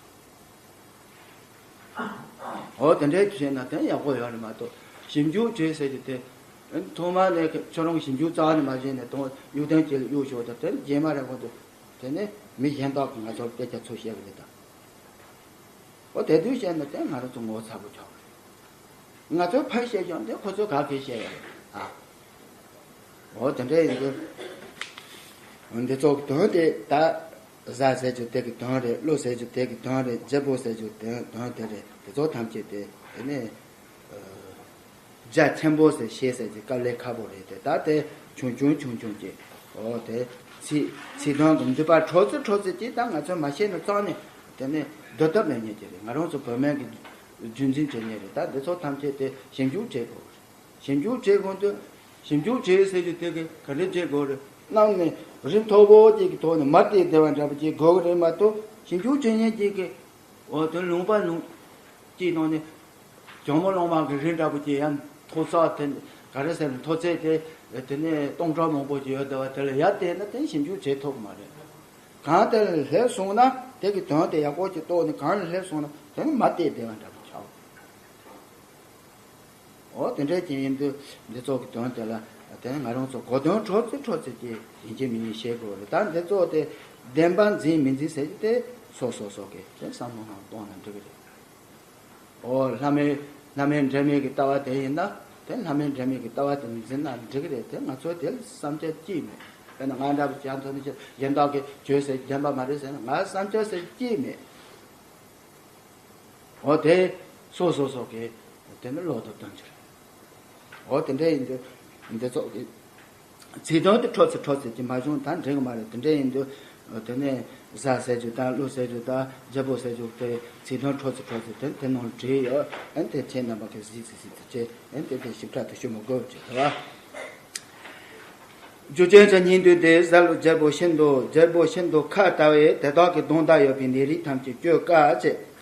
འོ་དེ་འདྲའི་བྱས་ན་དེ་ཡག་པོ་ཡོད་རེད་མ་གཏོགས་ཞིབ་འཇུག་བྱེད་ཟེར་གི་དེ་ཐོག་མ་ནས་ཁྱོད་རང་ཞིབ་འཇུག་རྩ་བ་ནས་མ་བྱས་ནས་དང་གཡུག་དོན་གྱི་གཡུག་ཞོག་དང་དེ་རྗེས་མ་རེད་གོ་འདུག་དེ་ནས་མི་གཞན་དག་གིས་ང་ཚོར་སྐད་ཆ་ཚུར་བཤད་གི་རེད་ད། འོ་དེ་དུས་བཤད་ན་དེ་ང་རང་ཚོ་ངོ་ཚ་པོ་ཆགས་པ་རེད། ང་ཚོས་ཕར་བཤད་ཀྱང་དེ་ཁོ་ཚོས་ག་གེ་བཤད་ཡ་རེད་ཨ། འོ་དེ་འདྲ་ཡིན་དུས། འདི་ཚོ་གི་དོན་དེ་ད་གཟའ་ཟེར་རྒྱུ་དེ་གི་དོན་རེད། ཀླུ་ཟེར་རྒྱུ་དེ་གི་དོན་རེད། རྒྱལ་པོ་ཟེར་རྒྱུ་དེ་དོན་དེ་རེད། དེ་ཚོ་ཐམས་ཅད་དེ་དེ་ནས་རྒྱ་ཆེན་པོ་ཟེར་ཤེས་ཟེར་གྱི་དཀའ་ལས་ཁག་པོ་རེད་དེ། ད་དེ་ཆུང་ཆུང་ཆུང་ཆུང་གི་འོ་དེ་ཚིག་ཚིག་དོན་གྱི་མདུད་པ་འཕྲོ་ཚིག་འཕྲོ་ཚིག་གིས་ད་ང་ཚོས་མ་ཤེས་ན་རྩ་ནས་དེ་ནས་སྡུད་ཐབས་མེད་ཉེན་གྱི་རེད། ང་རང་ཚོ་བོད་སྨན་གྱི་རྒྱུན་འཛིན་བྱེད་ཉེན་རེད། ད་འདི་ཚོ་ཐམས་ཅད་དེ་ཞིབ་འཇུག་བྱེད་དགོས། ཞིབ་འཇུག་བྱེད་དགོས་དུས། ཞིབ་འཇུག་བྱེད་ཟེར་རྒྱུ་དེ་གི་ག་འདྲ་བྱེད་དགོས་རེད། གནམ་ནས་རི་མཐོ་པོ་ཅིག་གི་ཐོག་ནས་མར་བལྟས་བསྡད་པ་འདྲ་པོ་ཅིག་དགོས་གི་རེད་མ་གཏོགས། ཞིབ་འཇུག་བྱེད་མཁན་ཅིག་གི་འོ་དེ་ལུང་པ་ལུང་ཅིག་ནང་ནས་ཇོ་མོ་གླང་མ་གི་རི་འདྲ་པོ་ཅིག་ཡང་མཐོ་ས་དེ་ག་རེ་ཟེར་ན་མཐོ་ཚད་དེ་དེ་ནས་སྟོང་ཕྲག་མང་པོ་ཅིག་ཡོད་བསྡད་པ་དེ་ལ་ཡར་བལྟས་ན་དེ་ཞིབ་འཇུག་བྱེད་ཐུབ་ཀྱི་མ་རེད། གང་དེ་ལ་སླེབས་སོང་ན་དེ་གི་དོན་དེ་ཡག་པོ་ཅིག་རྟོགས་ནས་གང་ལ་སླེབས་སོང་ན་དེ་ནི་མར་བལྟས་བསྡད་པ་འདྲ་པོ་ཆགས། འོ་དེ་འདྲའི་རྐྱེན་ཡིན་དུས་འདི་ཚོ་གི་དོན་དེ་ལ་དེ་ནི་ང་རང་ཚོ་གོ་དོན་འཕྲོ་ཚིག་འཕྲོ་ཚིག་གིས་ཡིན་གཅིག་མིན་གཅིག་ཤེས་དགོས་རེད། ད་འདི་ཚོ་དེ་བདེན་པ་འཛིན་མི་འཛིན་ཟེར་གྱི་དེ་སོ་སོ་སོ་གི་དེ་བསམ་བློ་ནང་གཏོང་ན་འགྲིག་གི་རེད། འོ་ལྷ་མོའི་ལྷ་མོའི་འབྲལ་མེད་ཀྱི་ལྟ་བ་དེ་ཡིན་ན་དེ་ལྷ་མོའི་འབྲལ་མེད་ཀྱི་ལྟ་བ་དེ་མི་འཛིན་ན་འགྲིག་གི་རེད། དེ་ང་ཚོ་དེ་ལ་བསམ་འཆར་གཅིག་མེད། དཔེར་ན་ང་འདྲ་པོ་ཅག་ཚོ་ནི་གཞན་དག་གིས་བྱོས་ཟེར་བདེན་པ་མ་རེད་ཟེར་ན་ང་བསམ་འཆར་ཟེར་གཅིག་མེད། འོ་དེ་སོ་སོ་སོ་གི་དེ་ནི་བློ་དང་ལྡན་གྱི་རེད། འོ་དེ་འདྲ་ཡིན་དུས་འདི་ཚོ་གི་ཚིག་དོན་དེ་འཕྲོ་ཚིག་འཕྲོ་ཚིག་གི་མ་བྱུང་ད་འགྲིག་གི་མ་རེད། དེ་འདྲ་ཡིན་དུས་དེ་ནི་གཟའ་ཟེར་རྒྱུ་དང་ཀླུ་ཟེར་རྒྱུ་དང་རྒྱལ་པོ་ཟེར་རྒྱུ་དེ་ཚིག་དོན་འཕྲོ་ཚིག་འཕྲོ་ཚིག་དེ་དེ་ནང་བྲིས་ཡོད། ཨན་དེ་ཁྱེད་རྣམ་པ་གི་གཟིགས་གཟིགས་གཟིགས་ཚེ་ཨན་དེ་དེ་ཞིབ་ཕྲ་དུ་ཞུ་མི་དགོས་ཀྱི་རེད་བ། རྒྱུ་ཅན་གྱི་ཉིན་དུས་དེ་གཟའ་ལུག་རྒྱལ་པོ་ཤིན་ཏུ་རྒྱལ་པོ་ཤིན་ཏུ་ཁ་ལྟ་བས་དེ་དག་གི་གདོན་དག་ཡོད་པའི་ནད་རིགས་ཐམས་ཅད་བཅོས་དཀའ་བྱེད།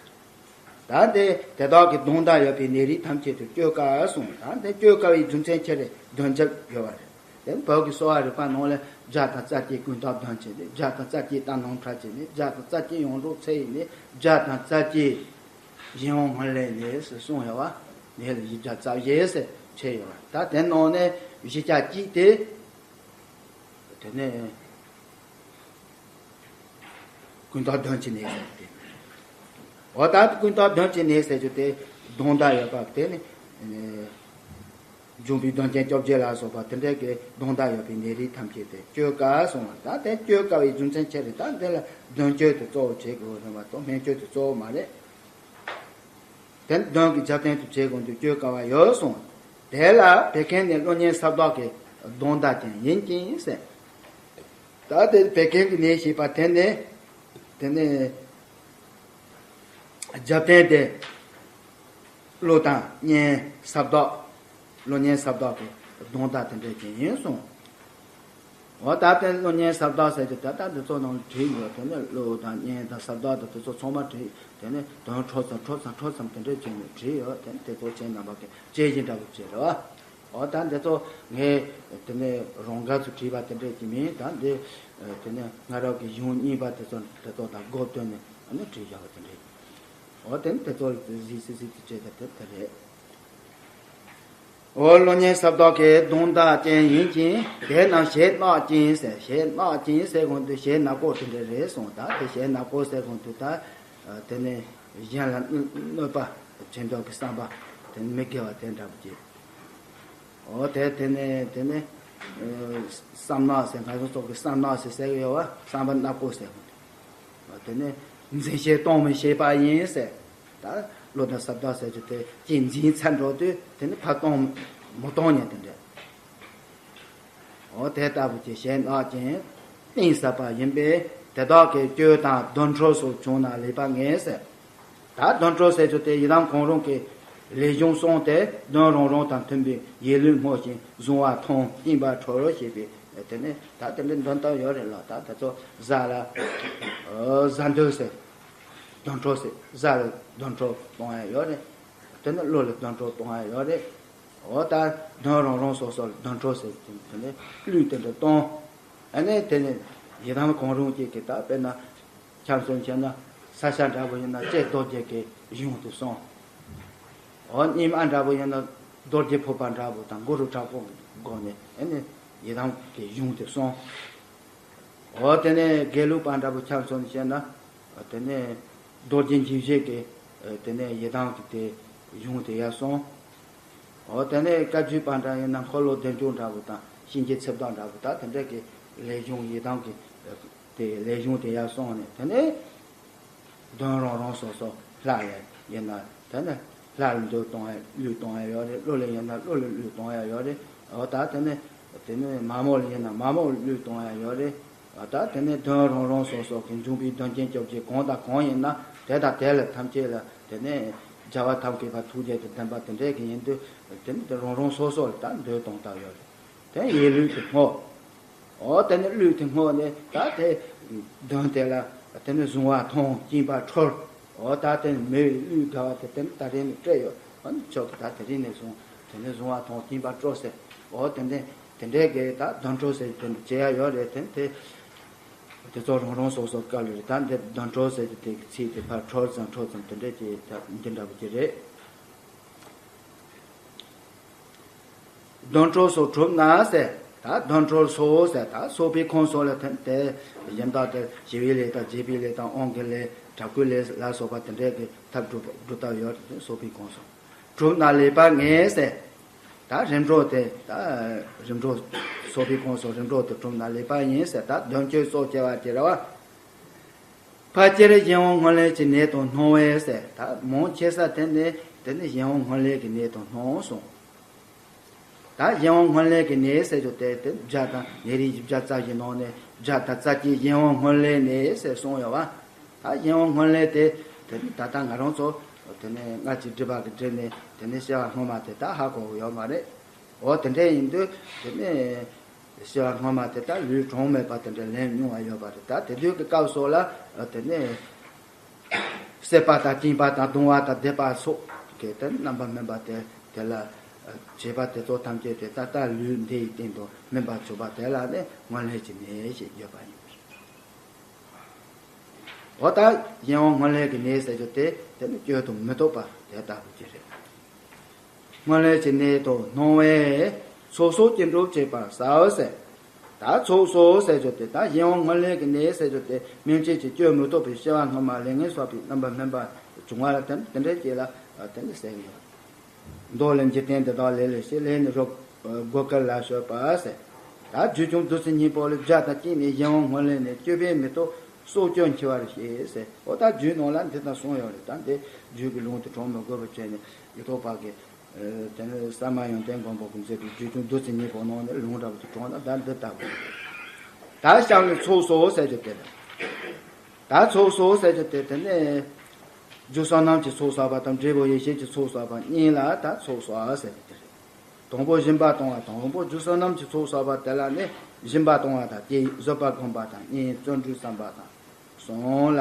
ད་དེ་དེ་དག་གི་གདོན་དག་ཡོད་པའི་ནད་རིགས་ཐམས་ཅད་དུ་བཅོས་དཀའ་གསུངས། ད་དེ་བཅོས་དཀའ་བའི་རྒྱུ་མཚན་ཁྱེད་རེ་གདོན་བཅོས་ཡོད་པ་རེད། དེ་བོད་ཀྱི་གསོ་བ་རིག་པ་ནང་ལ་བརྒྱ་དང་རྩ་བརྒྱད་ཀུན་བརྟགས་གདོན་བཅོས་ནས་བརྒྱ་དང་རྩ་བརྒྱད་རྟ་ནོར་ཁྲག་བཅོས་ནས་བརྒྱ་དང་རྩ་བརྒྱད་ཡོངས་གྲོལ་ཚེ་ཡི་ནས་བརྒྱ་དང་རྩ་བརྒྱད་གཞན་དབང་ངན་ལས་ནས་ཟེར་གསུངས་ཡོད་པ། ནད་ལ་བཞི་བརྒྱ་རྩ་བཞི་ཟེར་ཕྱེ་ཡོད་པ། ད་དེ་ནང་ནས་བཞི་བརྒྱ་གཅིག་དེ། དེ་ནས་ཀུན་བརྟགས་གདོན་གྱི་ནད་ཟེར་ཏེ། འོ་ད་ཀུན་བརྟགས་གདོན་གྱི་ནད་ཟེར་རྒྱུ་དེ་གདོན་དག་ཡོད་པ་དེ་ནི་འབྱུང་པོའི་གདོན་ཅན་བཅོ་བརྒྱད་ལ་སོགས་པ་དེ་འདྲའི་གི་གདོན་དག་ཡོད་པའི་ནད་རིགས་ཐམས་ཅད་དེ་བཅོས་དཀའ་གསུངས་པ། ད་དེ་བཅོས་དཀའ་བའི་རྒྱུ་མཚན་ཆེ་རེད། ད་འདི་ལ་གདོན་བཅོས་དེ་གཙོ་བོ་བྱེད་དགོས་རེད་མ་གཏོགས་སྨན་བཅོས་དེ་གཙོ་བོ་མ་རེད། དེ་གདོན་གྱི་རྒྱབ་རྟེན་དུ་བྱེད་དགོས་འདུག་བཅོས་དཀའ་བ་ཡོད་གསུངས། དེ་ལ་བད་ཀན་ནི་ཀླུ་གཉན་ས་བདག་གི་གདོན་དག་ཀྱང་ཡིན་གྱི་ཟེར། ད་དེ་བད་ཀན་གྱི་ནད་ཞེས་པ་དེ་ནི་དེ་ནི་རྒྱབ་རྟེན་དེ་ཀླུ་དང་གཉན་ས་བདག་ཀླུ་གཉན་ས་བདག་གི་གདོན་དག་དེ་འདྲ་ཅིག་ཡིན་གསུངས། འོ་ད་ལྟའི་ཀླུ་གཉན་ས་བདག་ཟེར་གྱི་ད་ལྟ་འདི་ཚོ་ནང་བྲིས་ཡོད། དེ་ནས་ཀླུ་དང་གཉན་དང་ས་བདག་དང་དེ་ཚོ་ཚང་མ་བྲིས། དེ་ནས་དོན་འཕྲོ་ཙམ་འཕྲོ་ཙམ་འཕྲོ་ཙམ་དེ་འདྲས་བྱས་ནས་བྲིས་ཡོད། དེ་ནས་དེ་ཚོ་ཁྱེད་རྣམ་པ་གི་དཔྱད་གཞི་འདྲ་པོ་བྱས་རེད་བ། འོ་ད་འདི་ཚོ་ངས་དེ་ནས་རང་འགན་དུ་བྲིས་པ་དེ་འདྲས་ཀྱི་མིན། ད་འདི་དེ་ནས་སྔ་རབས་ཀྱི་གཞུང་རྙིང་པ་དེ་ཚོ་དེ་ཚོ་དང་སྒོ་བསྟུན་ནས་ཨ་ནི་བྲིས་བཞག་པ་དེ་འདྲས། འོ་དེ་ནས་དེ་ཚོ་གཟིགས་གཟིགས་གཟིགས་དུ་བྱས་ད་དེ་དེ་རེད། འོ་ཀླུ་གཉན་ས་བདག་གི་གདོན་དག་ཅན་ཡིན་ཅིང་དེ་རྣམས་ཞེ་གནག་ཅན་ཟེར། ཞེ་གནག་ཅན་ཟེར་གོང་དུ་ཞེ་ནག་པོ་དེ་འདྲ་རེད་གསུངས། ད་དེ་ཞེ་ནག་པོ་ཟེར་གོང་དུ་ད་དེ་ནས་གཞན་ལ་གནོད་པ་བྱེད་འདོད་ཀྱི་བསམ་པ་དེ་ནི་མི་དགེ་བ་དེ་འདྲ་པོ་ཅིག་འོ་དེ་དེ་ནས་དེ་ནས་བསམ་ནག་ཟེར། ང་ཚོ་ཚོ་གི་བསམ་ནག་ཟེར་ཟེར་གི་ཡོད་བ། བསམ་པ་ནག་པོ་ཟེར་གོང་དུ། དེ་ནས་འཛིན་བྱེད་གཏོང་མི་ཤེས་པ་ཡིན་ཟེར། ད་ཀླུ་དང་ས་བདག་ཟེར་རྒྱུ་དེ་གཅིག་འཛིན་ཚར་འགྲོ་དུས་དེ་ནི་ཕར་གཏོང་མི་གཏོང་ཉན་དེ་འདྲ། འོ་དེ་ལྟ་བུ་གྱི་ཞེ་གནག་ཅན་གཏིང་ཟབ་པ་ཡིན་པས་དེ་དག་གི་བཅོས་དང་གདོན་འཕྲོ་སོགས་བྱུང་ན་ལེགས་པ་ངེས་ཟེར། ད་གདོན་འཕྲོ་ཟེར་རྒྱུ་དེ་ཡི་དམ་གང་རུང་གི་ལས་གཞུང་སོང་སྟེ་གདོན་རང་རང་དང་མཐུན་པའི་ཡིད་ལུས་སྔོ་ཞིང་བཟུང་བ་ཐང་སྙིམ་པ་དྲོ་རུ་བྱེད་པའི་དེ་ནས་ད་དེ་འདྲའི་འདོན་སྟངས་ཡོད་རེད་ལ། ད་དེ་ཚོ་གཟའ་ལ་གཟའ་འདོད་ཟེར། གདོན་འཕྲོ་ཟེར། གཟའ་ལ་གདོན་འཕྲོ་གཏོང་ཡ་ཡོད་རེད། དེ་ནས་ཀླུ་ལ་གདོན་འཕྲོ་གཏོང་ཡ་ཡོད་རེད། འོ་ད་གདོན་རང་རང་སོ་སོ་ལ་གདོན་འཕྲོག་ཟེར་གྱི་དེ་ནས་གླུད་དེ་འདྲ་གཏོང་། ཨ་ནས་དེ་ནས་ཡི་དམ་གང་རུང་གཅིག་གི་ད་དཔེར་ན་ཁྱམས་སུ་བྱས་ན་ས་ཆ་འདྲ་པོ་ཡིན་ན་ལྕེ་རྡོ་རྗེ་གི་གཞུང་དེ་སོང་། འོ་རྙིང་མ་འདྲ་པོ་ཡིན་ན་རྡོ་རྗེ་ཕུར་པ་འདྲ་པོ་དང་གུ་རུ་དྲག་པོ་སྒོ་ནས་ཨ་ནས་ཡི་དམ་གི་གཞུང་དེ་སོང་། འོ་དེ་ནས་དགེ་ལུགས་པ་འདྲ་པོ་ཆ་མཚོན་བཤད་ན། དེ་ནས་རྡོ་རྗེ་འཇིགས་བྱེད་ཀྱི་དེ་ནས་ཡི་དམ་གྱི་དེ་གཞུང་དེ་ཡར་སོང་། འོ་དེ་ནས་བཀའ་བརྒྱུད་པ་འདྲ་ཡིན་ན་འཁོར་ལོ་བདེ་མཆོག་འདྲ་པོ་དང་གཤིན་རྗེ་ཚེ་བདག་འདྲ་པོ་དང་དེ་འདྲ་གི་ལས་གཞུང་ཡི་དམ་གྱི་དེ་ལས་གཞུང་དེ་ཡར་སོང་ནས་དེ་ནས། གདོན་རང་རང་སོ་སོ། ལྷ་ལ་ཡིན་ན་དེ་ནི་ལྷ་ལ་འདོན་གཏོང་ཡ་གླུད་གཏོང་ཡ་ཡོད་རེད། ཀླུ་ལ་ཡིན་ན་ཀླུ་ལ་གླུད་གཏོང་ཡ་ཡོད་རེད། འོ་ད་དེ་ནི་དེ་ནི་མ་མོ་ལ་ཡིན་ན་མ་མོ་ལ་གླུད་གཏོང་ཡ་ཡོད་རེད། འོ་ད་དེ་ནི་གདོན་རང་རང་སོ་སོ་གི་འབྱུང་པོའི་གདོན་ཆེན་བཅོ་བརྒྱད་གང་དང་གང་ཡིན་ན་དེ་དང་དེ་ལ་ཐམས་ཅད་ལ་དེ་ནི་རྒྱལ་བ་ཐབས་མཁས་པ་ཐུགས་རྗེ་དང་ལྡན་པ་དེ་འདྲས་ཀྱི་ཡིན་དུས་དེ་ནི་དེ་རང་རང་སོ་སོ་ལ་ད་འདོན་གཏོང་ཐབས་ཡོད་རེད། དེ་ཡི་གླུད་དེ་བསྔོ། འོ་དེ་ནི་གླུད་དེ་བསྔོ་ནས་ད་དེ་གདོན་དེ་ལ་དེ་ནི་གཟུང་བ་མཐོང་སྐྱིན་པ་འཁྲོལ། འོ་ད་དེ་ནི་མེ་བའི་གླུད་དགའ་བ་དེ་དེ་ནི་ད་རིང་ནས་སྤྲད་ཡོད། འོ་ནི་ཆོག་གི་ད་དེ་རིང་ནས་བཟུང་དེ་ནི་གཟུང་བ་མཐོང་སྐྱིན་པ་འཁྲོལ་ཟེར། འོ་དེ་འདྲས་དེ་འདྲས་ཀྱི་ད་གདོན་འཁྲོལ་ཟེར་དེ་འདྲ་བྱེད་ཡ་ཡོད་རེད། དེ་དེ་དེ་ཚོ་རང་རང་སོ་སོ་བཀའ་ལ་རེད། ད་འདི་གདོན་འཁྲོལ་ཟེར་གྱི་དེ་གི་ཚིག་དེ་ཕར་འཁྲོལ་ཙམ་འཁྲོལ་ཙམ་དེ་འདྲས་ཀྱི་ད་འདི་འདྲ་པོ་ཅིག་རེད། གདོན་འཁྲོལ་སོགས་གྲུབ་ན་ཟེར། ད་གདོན་འཁྲོལ་སོགས་ཟེར་ད་སོགས་པའི་ཁོངས་སོགས་ལ་ཐོན་ཏེ་གཞན་དག་དེ་ཞི་བའི་ལས་དང་རྒྱས་པའི་ལས་དང་དབང་གི་ལས་དྲག་པོའི་ལས་ལ་སོགས་པ་དེ་འདྲས་ཀྱི་ཐབས་སྒྲུབ་སྒྲུབ་ཐབས་ཡོད་དེ་སོགས་པའི་ཁོངས་སོགས་གྲུབ་ན་ལེགས་པར་ངེས་ཟེར། ད་རིམ་གྲོ་དེ་ད་རིམ་གྲོ་སོགས་པའི་ཁོངས་སོགས་རིམ་གྲོ་དེ་གྲུབ་ན་ལེགས་པར་ངེས་ཟེར། ད་གདོན་བཅོས་སོགས་བྱ་བ་དེ་རེད་བ། ཕལ་ཆེར་གཞན་དབང་སྔོན་ལས་ཀྱི་ནད་དུ་སྣང་བས་ཟེར། ད་མང་ཆེ་ས་དེ་ནི་དེ་ནི་གཞན་དབང་སྔོན་ལས་ཀྱི་ནད་དུ་སྣང་གསུངས། ད་གཞན་དབང་སྔོན་ལས་ཀྱི་ནད་ཟེར་རྒྱུ་དེ་དེ་བརྒྱ་དང་ནད་རིགས་བཞི་བརྒྱ་རྩ་བཞི་ནང་ནས་བརྒྱ་དང་རྩ་གཅིག་གཞན་དབང་སྔོན་ལས་ནད་ཟེར་གསུངས་ཡོད་བ། ད་གཞན་དབང་སྔོན་ལས་དེ་དེ་ནི་ད་ལྟ་ང་རང་ཚོ་དེ་ནི་སྔར་གྱི་སྒྲིབ་པ་གི་སྒྲིབ་ནས་དེ་ནི་སྐྱེ་བ་སྔོན་མ་དེ་ད་ཧ་གོ་གི་ཡོད་མ་རེད། འོ་དེ་འདྲ་ཡིན་དུས་དེ་ནི་སྐྱེ་བ་སྔོན་མ་དེ་དག་ལུས་གྲངས་མེད་པ་དེ་འདྲ་ལེན་མྱོང་བ་ཡོད་པ་རེད། ད་དེ་དུས་ཀྱི་སྐབས་སོགས་ལ་དེ་ནས་སྲེད་པ་དང་སྐྱེན་པ་དང་གདུང་བ་དང་སྡིག་པ་སོགས་ཀྱི་དེ་རྣམ་པ་སྨིན་པ་དེ་དེ་ལ་བྱེད་པ་དེ་ཚོ་ཐམས་ཅད་དེ་ད་ལྟ་ལུས་འདི་ཡི་སྟེང་དུ་སྨིན་པར་གྱུར་པ་དེ་ལ་ནི་སྔོན་ལས་ཀྱི་ནད་ཞེས་བརྗོད་པ་ཡིན། འོ་ད་གཞན་དབང་སྔོན་ལས་ཀྱི་ནད་ཟེར་རྒྱུ་དེ་དེ་ནི་བཅོས་དུ་མི་བཏུབ་པ་དེ་ལྟ་བུ་ཅིག་རེད། སྔོན་ལས་ཀྱི་ནད་དུ་སྣང་བས་ཚོགས་གསོག་ཅི་འགྲུབ་བྱེད་པར་ཟབ་ཟེར། ད་ཚོགས་གསོག་ཟེར་རྒྱུ་དེ་ད་གཞན་དབང་སྔོན་ལས་ཀྱི་ནད་ཟེར་རྒྱུ་དེ་སྨིན་བྱེད་ཀྱི་བཅོས་མི་ཐུབ་པའི་སྐྱེ་བ་སྔོན་མ་ལས་ངན་བསགས་པའི་རྣམ་པ་སྨིན་པ་བྱུང་བ་ལ་བརྟེན་དེ་འདྲའི་རྐྱེན་ལ་བརྟེན་ནས་ཟེར་གྱི་ཡོད། མདོ་ལས། འཇིག་རྟེན་འདི་དག་ལས་ལས་ཤེས། ལས་ནི་རོ་སྒོ་ཀུན་ལ་སྤྱོད་པ་ཟེར། ད་རྒྱུད་ཆུང་བདུད་རྩི་སྙིང་པོ་ལས་བརྒྱ་དང་གཅིག་ནས་གཞན་དབང་སྔོན་ལས་ནད་བཅོས་པས་མི་ཐུབ་གསོག་བཅོས་འཆི་བར་བྱེད་ཟེར། འོ་ད་རྒྱུད་ནང་ལ་འདི་ལྟར་གསུངས་ཡོད་རེད། ད་འདི་རྒྱུད་ཀྱི་ལུང་དེ་དྲངས་མི་དགོས་པ་བྱས་ནས་ཡིག་ཐོག་པ་གི་དེ་ནི་ས་མ་ཡོན་ཏན་མགོན་པོ་གིས་མཛད་པའི་རྒྱུད་ཆུང་བདུད་རྩི་སྙིང་པོ་ནང་ནས་ལུང་འདྲ་པོ་དེ་དྲངས་ན་ད་འདི་ལྟ་བུ། ད་གཤམ་ལས་ཚོགས་གསོག་ཟེར་རྒྱུ་དེ་རེད། ད་ཚོགས་གསོག་ཟེར་རྒྱུ་དེ་དེ་ནི་རྒྱུ་བསོད་ནམས་ཀྱི་ཚོགས་བསགས་པ་དང་འབྲས་བུ་ཡེ་ཤེས་ཀྱི་ཚོགས་བསགས་པ་གཉིས་ལ་ད་ཚོགས་གསོག་ཟེར་རྒྱུ་དེ་རེད། དང་པོ་སྦྱིན་པ་གཏོང་བ་དང་། དང་པོ་རྒྱུ་བསོད་ནམས་ཀྱི་ཚོགས་བསགས་པ་དེ་ལ་ནི་སྦྱིན་པ་གཏོང་བ་དང་གཅིག་བཟོད་པ་སྒོམ་པ་དང་གཉིས། བརྩོན་འགྲུས་བསམ་པ་དང་གསུམ་ལ་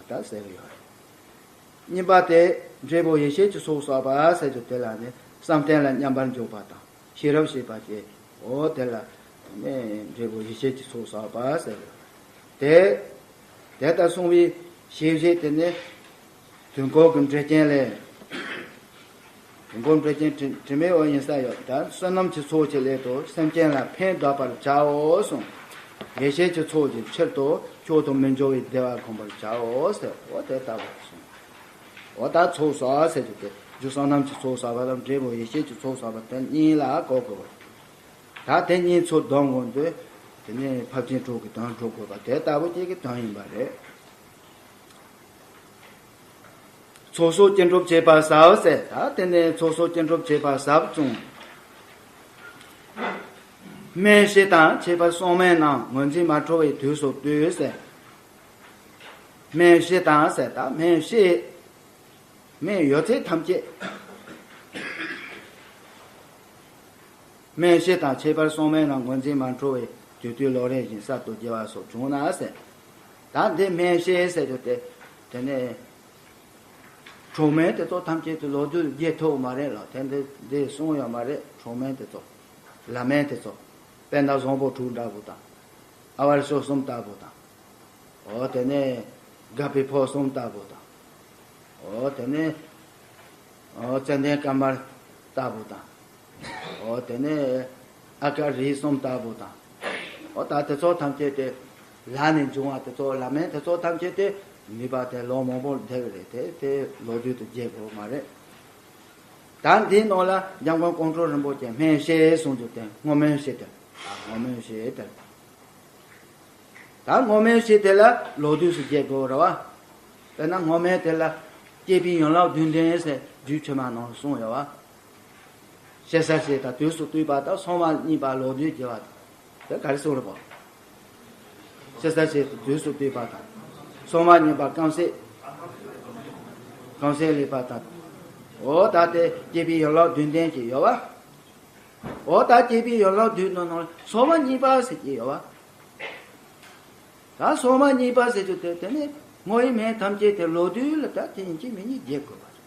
ད་ཟེར་གྱི་ཡོད་རེད། གཉིས་པ་དེ་འབྲས་བུ་ཡེ་ཤེས་ཀྱི་ཚོགས་བསགས་པ་ཟེར་རྒྱུ་དེ་ལ་ནི་བསམ་གཏན་ལ་མཉམ་པར་འཇོག་པ་དང་ཤེས་རབ་བྱེད་པ་སྟེ། འོ་དེ་ལ་ནི་འབྲས་བུ་ཡེ་ཤེས་ཀྱི་ཚོགས་བསགས་པ་ཟེར། དེ་དེ་ལྟར་གསུངས་པའི་ཤེས་བྱེད་དེ་ནི་དུས་འཁོར་གྱི་འགྲེལ་ཆེན་ལས། དུས་འཁོར་འགྲེལ་ཆེན་དྲི་དྲི་མེད་འོད་ཡིན་ས་ཡོད། ད་བསོད་ནམས་ཀྱི་ཚོགས་ཀྱི་སླད་དུ་སེམས་ཅན་ལ་ཕན་གདགས་པར་བྱའོ་གསུངས། ཡེ་ཤེས་ཀྱི་ཚོགས་ཀྱི་ཕྱིར་དུ་མཆོག་ཏུ་མི་འགྱུར་བའི་བདེ་བ་སྒོམ་པར་བྱའོ་ཟེར། འོ་དེ་ལྟ་བུ་གསུངས། འོ་ད་ཚོགས་བསགས་ཟེར་རྒྱུ་དེ་རྒྱུ་བསོད་ནམས་ཀྱི་ཚོགས་བསགས་པ་དང་འབྲས་བུ་ཡེ་ཤེས་ཀྱི་ཚོགས་བསགས་པ་དེ་གཉིས་ལ་གོ་དགོས་པ། ད་དེ་གཉིས་ཚོགས་བསྡོམས་དགོས་དུས་དེ་ནས་ཕར་ཕྱིན་དྲུག་གི་དོན་གྲུབ་དགོས་པ་དེ་ལྟ་བུ་གཅིག་གི་དོན་ཡིན་པ་རེད། ཚོགས་གསོག་ཅི་འགྲུབ་བྱེད་པར་ཟབ་ཟེར། ད་དེ་ནས་ཚོགས་གསོག་ཅི་འགྲུབ་བྱེད་པར་ཟབ་གསུངས། སྨན་བཞི་དང་ཁྱད་པར་གསུམ་མེད་རྣམས་ངོས་འཛིན་མ་འཕྲོ་བའི་དུས་སུ་བཏུས་ཟེར། སྨན་བཞི་དང་ཟེར། ད་སྨན་བཞི། སྨན་ཡོད་ཚད་ཐམས་ཅད། སྨན་བཞི་དང་ཁྱད་པར་གསུམ་མེད་རྣམས་ངོས་འཛིན་མ་འཕྲོ་བའི་དུས་དུས་ལོ་རེ་བཞིན་གསར་དུ་སྐྱེ་བ་སོགས་བྱུང་ན་ཟེར། ད་འདི་སྨན་བཞི་ཟེར་རྒྱུ་དེ་དེ་ནས་ གྲོགས་མེད་དེ་ཚོ་ཐམས་ཅད་དུ་ལོ་དུས་རྒྱས་ཐུབ་མ་རེད་ལ། དེ་འདི་འདི་གསུངས་ཡོད་མ་རེད། གྲོགས་མེད་དེ་ཚོ། ལམ་མེད་དེ་ཚོ། དཔེར་ན་བཟང་པོ་དྲུག་འདྲ་པོ་དང་། ཨ་བར་ཤོ་གསུམ་ལྟ་བུ་དང་། འོ་དེ་ནས་དགའ་པའི་ཕོ་གསུམ་ལྟ་བུ་དང་། འོ་དེ་ནས་འོ་ཙན་དན་དཀར་དམར་ལྟ་བུ་དང་། འོ་དེ་ནས་ཨ་ཀ་རིགས་གསུམ་ལྟ་བུ་དང་། འོ་ད་དེ་ཚོ་ཐམས་ཅད་དེ་ལ་ནས་འབྱུང་བ་དེ་ཚོ་ལམ་མེད་དེ་ཚོ་ཐམས་ཅད་དེ་ནུས་པ་དེ་ལོ་མང་པོ་འདས་པ་རེད། དེ་དེ་ལོ་དུས་དུ་རྒྱས་དགོས་མ་རེད། ད་འདིའི་ནང་ལ་འཇམ་མགོན་ཀོང་སྤྲུལ་རིན་པོ་ཆེ་སྨན་བཤད་གསུངས་རྒྱུ་དེ་སྔོ་སྨན་བཤད་དེ། ཨ་སྔོ་སྨན་བཤད་དེ། ད་སྔོ་སྨན་བཤད་དེ་ལ་ལོ་དུས་སུ་རྒྱས་དགོས་རེད་བ། དཔེར་ན་སྔོ་སྨན་དེ་ལ་སྐྱེས་པའི་ཡན་ལག་བདུན་ལྡན་ཟེར་རྒྱུད་ཕྱི་མ་ནང་གསུངས་ཡོད་བ། ཤེས་བྱ་ཞེས་དང་དུས་སུ་བསྟུན་པ་དང་། སོ་མ་གཉིས་པ་ལོ་དུས་རྒྱས་པ་དང་། དེ་ག་རེ་གསུངས་རེད་པ། ཤེས་བྱ་ཞེས་དང་དུས་སུ་བསྟུན་པ་དང་། སོ་མ་གཉིས་པ་རྐང་སེ། རྐང་སེ་ལེགས་པ་དང་། འོ་ད་དེ་སྐྱེས་པའི་ཡན་ལག་བདུན་ལྡན་གྱི་ཡོད་བ། འོ་ད་སྐྱེས་པའི་ཡན་ལག་བདུན་ནང་ནང་སོ་མ་གཉིས་པ་ཟེར་གྱི་ཡོད་བ། ད་སོ་མ་གཉིས་པ་ཟེར་རྒྱུ་དེ་དེ་ནི་སྔོ་ཡི་སྨན་ཐམས་ཅད་དེ་ལོ་དུས་ལ་ད་དེ་ཡིན་གཅིག་མིན་གཉིས་རྒྱས་དགོས་པ་རེད།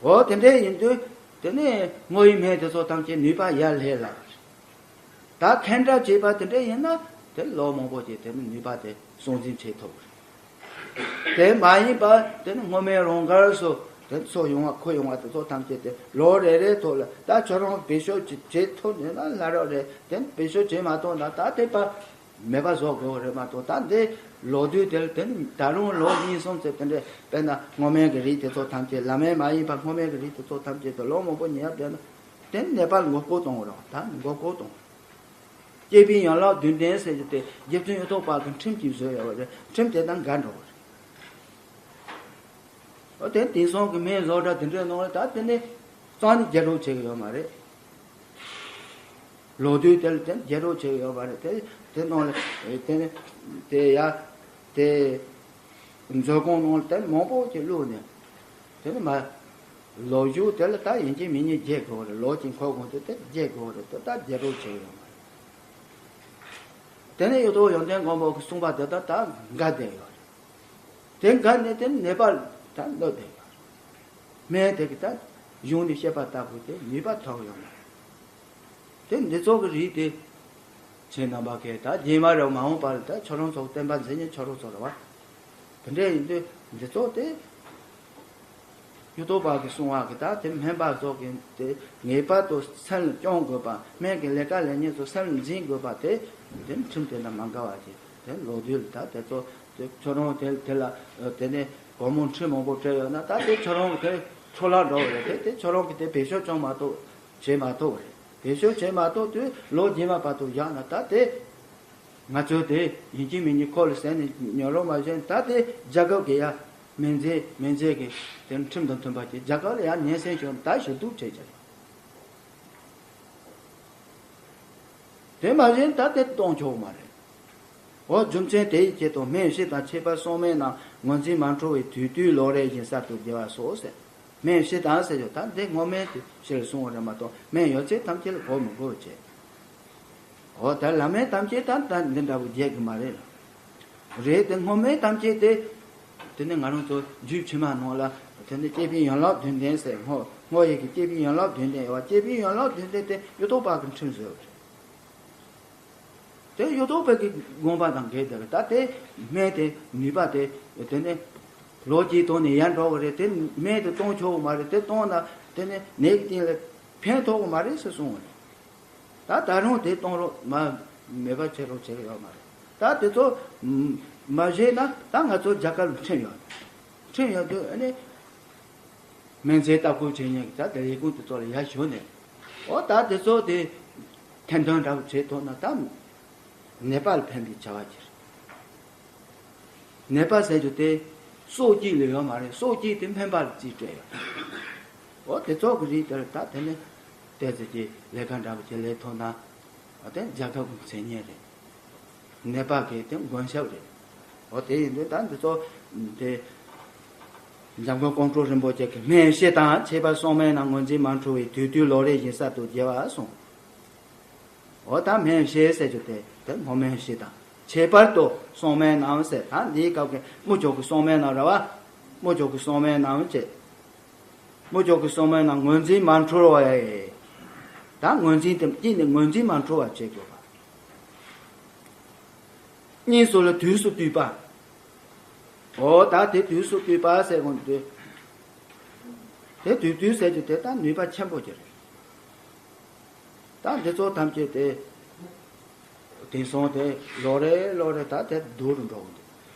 འོ་དེ་འདྲ་ཡིན་དུས་དེ་ནི་སྔོ་ཡི་སྨན་དེ་ཚོ་ཐམས་ཅད་ནུས་པ་ཡར་སླེབས་ལ། ད་ཁེངས་དྲེགས་བྱས་པ་དེ་འདྲ་ཡིན་ན་དེ་ལོ་མང་པོ་ཅིག་དེ་ནི་ནུས་པ་དེ་སྲུང་འཛིན་བྱེད་ཐུབ་རེད། དེ་མ་ཡིན་པ་དེ་ནི་སྔོ་སྨན་རང་དགར་སོ་དེ་ཚོ་ཡོང་བ་ཁོ་ཡོང་བ་དེ་ཚོ་ཐམས་ཅད་དེ་ལོ་རེ་རེའི་ཐོག་ལ་ད་ཁྱོད་རང་བེད་སྤྱོད་བྱེད་ཐུབ་ནས་ན་ལ་རོགས་རེད། དེ་ནི་བེད་སྤྱོད་བྱེད་མ་ཐུབ་ན་ད་དེ་པ། མེད་པ་བཟོ་དགོས་རེད་མ་གཏོགས། ད་འདི་ལོ་དུས་དེར་དེ་ནི་ད་རུང་ལོ་གཉིས་གསུམ་ཙམ་དེ་འདྲས་དཔེར་ན་སྔོ་སྨན་གྱི་རིགས་དེ་ཚོ་ཐམས་ཅད་ལམ་སྨན་མ་ཡིན་པ་སྔོ་སྨན་གྱི་རིགས་དེ་ཚོ་ཐམས་ཅད་དུ་ལོ་མང་པོ་ཉར་བསྡད་ན་དེ་ནི་ནད་པ་ལ་མགོ་སྐོར་གཏོང་གི་རེད། ད་མགོ་སྐོར་གཏོང་། སྐྱེས་པའི་ཡན་ལག་བདུན་ལྡན་ཟེར་རྒྱུ་དེ་རྗེ་བཙུན་གཡུ་ཐོག་པ་གི་ཁྲིམས་ཀྱིས་བཟོས་ཡོད་པ་རེད། ཁྲིམས་དེ་དང་འགལ་འགྲོ་གི་རེད། འོ་དེ་དེང་སང་གི་སྨན་བཟོ་གྲྭ་དེ་འདྲའི་ནང་ལ་ད་དེ་ནི་རྩ་ནས་རྒྱལ་རོགས་བྱེད་ཀྱི་ཡོད་མ་རེད། ལོ་དུས་དེ་ལ་དེ་རྒྱལ་རོགས་བྱེད་ཀྱི་ཡོད་མ་རེད། དེ་དེ་ནང་ལ་དེ་ནི་དེ་ཡ་དེ་མཛོད་ཁང་ནང་ལ་དེ་མང་པོ་ཅིག་བླུགས་ནས་དེ་ནི་མ་ལོ་རྒྱུས་དེ་ལ་ད་ཡིན་གཅིག་མིན་གཉིས་རྒྱས་དགོས་རེད། ལོ་གཅིག་འཁོར་གོང་དུ་དེ་རྒྱས་དགོས་རེད། དེ་ད་རྒྱལ་རོགས་བྱེད་ཀྱི་ཡོད་མ་རེད། དེ་ནས་གཡུ་ཐོག་ཡོན་ཏན་མགོན་པོ་གི་གསུངས་པ་དེ་དང་ད་འགལ་བསྡད་ཡོད་རེད། དེ་འགལ་ནས་དེ་ནད་པ་ད་གནོད་བསྡད་ཡོད་རེད། སྨན་དེ་གི་ད་གཞུང་ནས་བཤད་པ་ལྟ་བུ་དེ་ནུས་པ་ཐོག་ཡོད་མ་རེད། དེ་འདི་ཚོ་གི་རིགས་དེ་ཁྱེད་རྣམ་པ་གིས་ད་རྗེས་མ་རེད་མ་འོངས་པར་ད་ཁྱོད་རང་ཚོ་བསྟན་པ་འཛིན་མཁན་ཁྱོད་རང་ཚོ་རེད་བ། དེ་འདྲ་ཡིན་དུས་འདི་ཚོ་དེ། གཡུ་ཐོག་པ་གིས་གསུངས་པ་གི་ད་དེ་སྨན་པ་ཚོ་གི་དེ་ངེས་པར་དུ་སེམས་ལ་སྐྱོང་དགོས་པ། སྨན་གྱི་ལས་ཀ་ལས་མཁན་ཚོ་སེམས་ལ་འཛིན་དགོས་པ་དེ་དེ་ཁྲིམས་དེ་དང་མ་འགལ་བ་ཅིག་དེ་ལོ་དུས་ལ་ད་དེ་ཚོ་དེ་ཁྱོད་རང་དེ་དེ་ལ་དེ་ནས་སྒོར་མོ་ཁྲི་མང་པོ་སྤྲད་ཡོད་ན་ད་དེ་ཁྱོད་རང་གི་དེ་འཕྲོ་བརླག་འགྲོ་བ་རེད། དེ་དེ་ཁྱོད་རང་གི་དེ་བེད་སྤྱོད་ཅང་མ་གཏོགས་བྱེད་མ་ཐུབ་པ་རེད། བེད་སྤྱོད་བྱེད་མ་ཐུབ་དུས་ལོ་རྗེས་མ་བར་དུ་བཞག་ན་ད་དེ། ང་ཚོས་དེ་ཡིན་གཅིག་མིན་གཉིས་ཁོ་ལ་ཟེར་ནས་ཉོ་རོགས་མ་བྱས་ན་ད་དེ་རྒྱལ་ཁབ་ཀྱི་ཡ་སྨན་རྫས་སྨན་རྫས་ཀྱི་དེ་ཁྲིམས་དང་མཐུན་པ་ཅིག་རྒྱལ་ཁབ་ལ་ཡ་ཉེན་སེལ་བྱུང་ད་ཞུ་གཏུག་བྱས་ཀྱི་རེད། དེ་མ་བྱས་ན་ད་དེ་གཏོང་ཆོག་མ་རེད། འོ་རྒྱུ་མཚན་དེ་ཡི་ཆེད་དུ་སྨན་བཞི་དང་ཁྱད་པར་གསུམ་མའི་ནང་ངོས་འཛིན་མ་འཕྲོད་པའི་དུས་དུས་ལོ་རེ་བཞིན་གསར་དུ་རྒྱས་པ་སོགས་ཟེར། སྨན་བཞི་དང་ཟེར་ཡོད་ད་འདི་སྔོ་སྨན་དེ་ཕྱིར་གསུངས་པ་རེད་མ་གཏོགས་སྨན་ཡོད་ཚད་ཐམས་ཅད་ལ་གོ་མི་དགོས་བྱས། འོ་ད་ལམ་སྨན་ཐམས་ཅད་ད་ད་འདི་འདྲ་བོ་རྒྱས་ཀྱི་མ་རེད། རེད་དེ་སྔོ་སྨན་ཐམས་ཅད་དེ། དེ་ནི་ང་རང་ཚོ་རྒྱུད་ཕྱི་མ་ནང་ལ་དེ་ནི་སྐྱེས་པའི་ཡན་ལག་བདུན་ལྡན་ཟེར་སྔོ་སྔོ་ཡི་གི་སྐྱེས་པའི་ཡན་ལག་བདུན་ལྡན་ཡོད་པ། སྐྱེས་པའི་ཡན་ལག་བདུན་ལྡན་དེ་གཡུ་ཐོག་པ་གི་ཁྲིམས་བཟོས་པ་རེད། དེ་གཡུ་ཐོག་པ་གི་དགོངས་པ་དང་འགལ་དེ་རེད། ད་དེ་སྨན་དེ་ནུས་པ་དེ་དེ་ནི་ལོ་གཅིག་གཏོང་ནས་ཡར་འགྲོ་གི་རེད། དེ་སྨན་དེ་གཏོང་ཆོག་གི་མ་རེད། དེ་གཏོང་ན་དེ་ནི་ནད་ཀྱི་རྐྱེན་ལ་ཕན་ཐོགས་གི་མ་རེད་ཟེར་གསུངས་པ་རེད། ད་ད་རུང་དེ་གཏོང་རོགས་མ་མེད་པ་བྱེད་རོགས་བྱེད་ཀྱི་ཡོད་མ་རེད། ད་དེ་ཚོ་མ་བྱས་ན་ད་ང་ཚོ་རྒྱ་གར་ལ་ཁྲིམས་ཡོད། ཁྲིམས་ཡོད་དུས་ཨ་ནི་སྨན་རྫས་ལྟ་སྐུལ་བྱེད་མཁན་གྱི་ད་དེ་ལས་ཁུངས་དེ་ཚོ་ལ་ཡར་ཞུ་ནས་འོ་ད་དེ་ཚོ་དེ་ཐེར་འདོན་འདྲ་པོ་བྱེད་ཐུབ་ན་ད་ནད་པ་ལ་ཕན་པའི་བྱ་བ་ཅིག་རེད། ནད་པ་ཟེར་རྒྱུ་དེ་སྲོག་གཅིག་ལས་ཡོད་མ་རེད། སྲོག་གཅིག་དེ་སྨན་པ་ལ་རྩིས་སྤྲད་ཡོད། འོ་དེ་ཚོ་གི་རིགས་དེར་ད་དེ་ནི་ཏོག་ཙམ་གྱི་ལས་ཀ་འདྲ་པོ་ཅིག་ལས་ཐུབ་ན་འོ་དེ་རྒྱལ་ཁབ་ཀྱི་མཚན་སྙན་རེད། ནད་པ་གི་དེ་མགོན་སྐྱབས་རེད། འོ་དེ་ཡིན་དུས་ད་འདི་ཚོ་དེ་འཇམ་མགོན་ཀོང་སྤྲུལ་རིན་པོ་ཆེ་གི་སྨན་བཞི་དང་ཁྱད་པར་གསུམ་མའི་ནང་ངོས་འཛིན་མ་འཕྲོད་པའི་དུས་དུས་ལོ་རེ་བཞིན་གསར་དུ་རྒྱས་པ་གསུངས། འོ་ད་སྨན་བཞི་ཟེར་རྒྱུ་དེ་དེ་སྔོ་སྨན་བཞི་དང་ ཁྱད་པར་དུ་གསང་སྨན་རྣམས་ཟེར། ད་འདིའི་སྐབས་ཀྱི་དམུ་ཅོག་གི་གསང་སྨན་རྣམས་རེད་བ། དམུ་ཅོག་གི་གསང་སྨན་རྣམས་བྱས། དམུ་ཅོག་གི་གསང་སྨན་རྣམས་ངོས་འཛིན་མ་འཁྲུལ་བ་ཡི། ད་ངོས་འཛིན་དེ་གཅིག་ནི་ངོས་འཛིན་མ་འཁྲུལ་བ་བྱེད་དགོས་པ། གཉིས་སུ་ལ་དུས་སུ་བཏུས་པ། འོ་ད་དེ་དུས་སུ་བཏུས་པ་ཟེར་དགོས་འདུག་དེ་དུས་དུས་ཟེར་རྒྱུ་དེ་ད་ནུས་པ་ཆེན་པོ་ཅིག་རེད། ད་འདི་ཚོ་ཐམས་ཅད་དེ། དེང་སང་དེ་ལོ་རེ་ལོ་རེ་ད་དེ་སྡུག་རུ་འགྲོ་གི་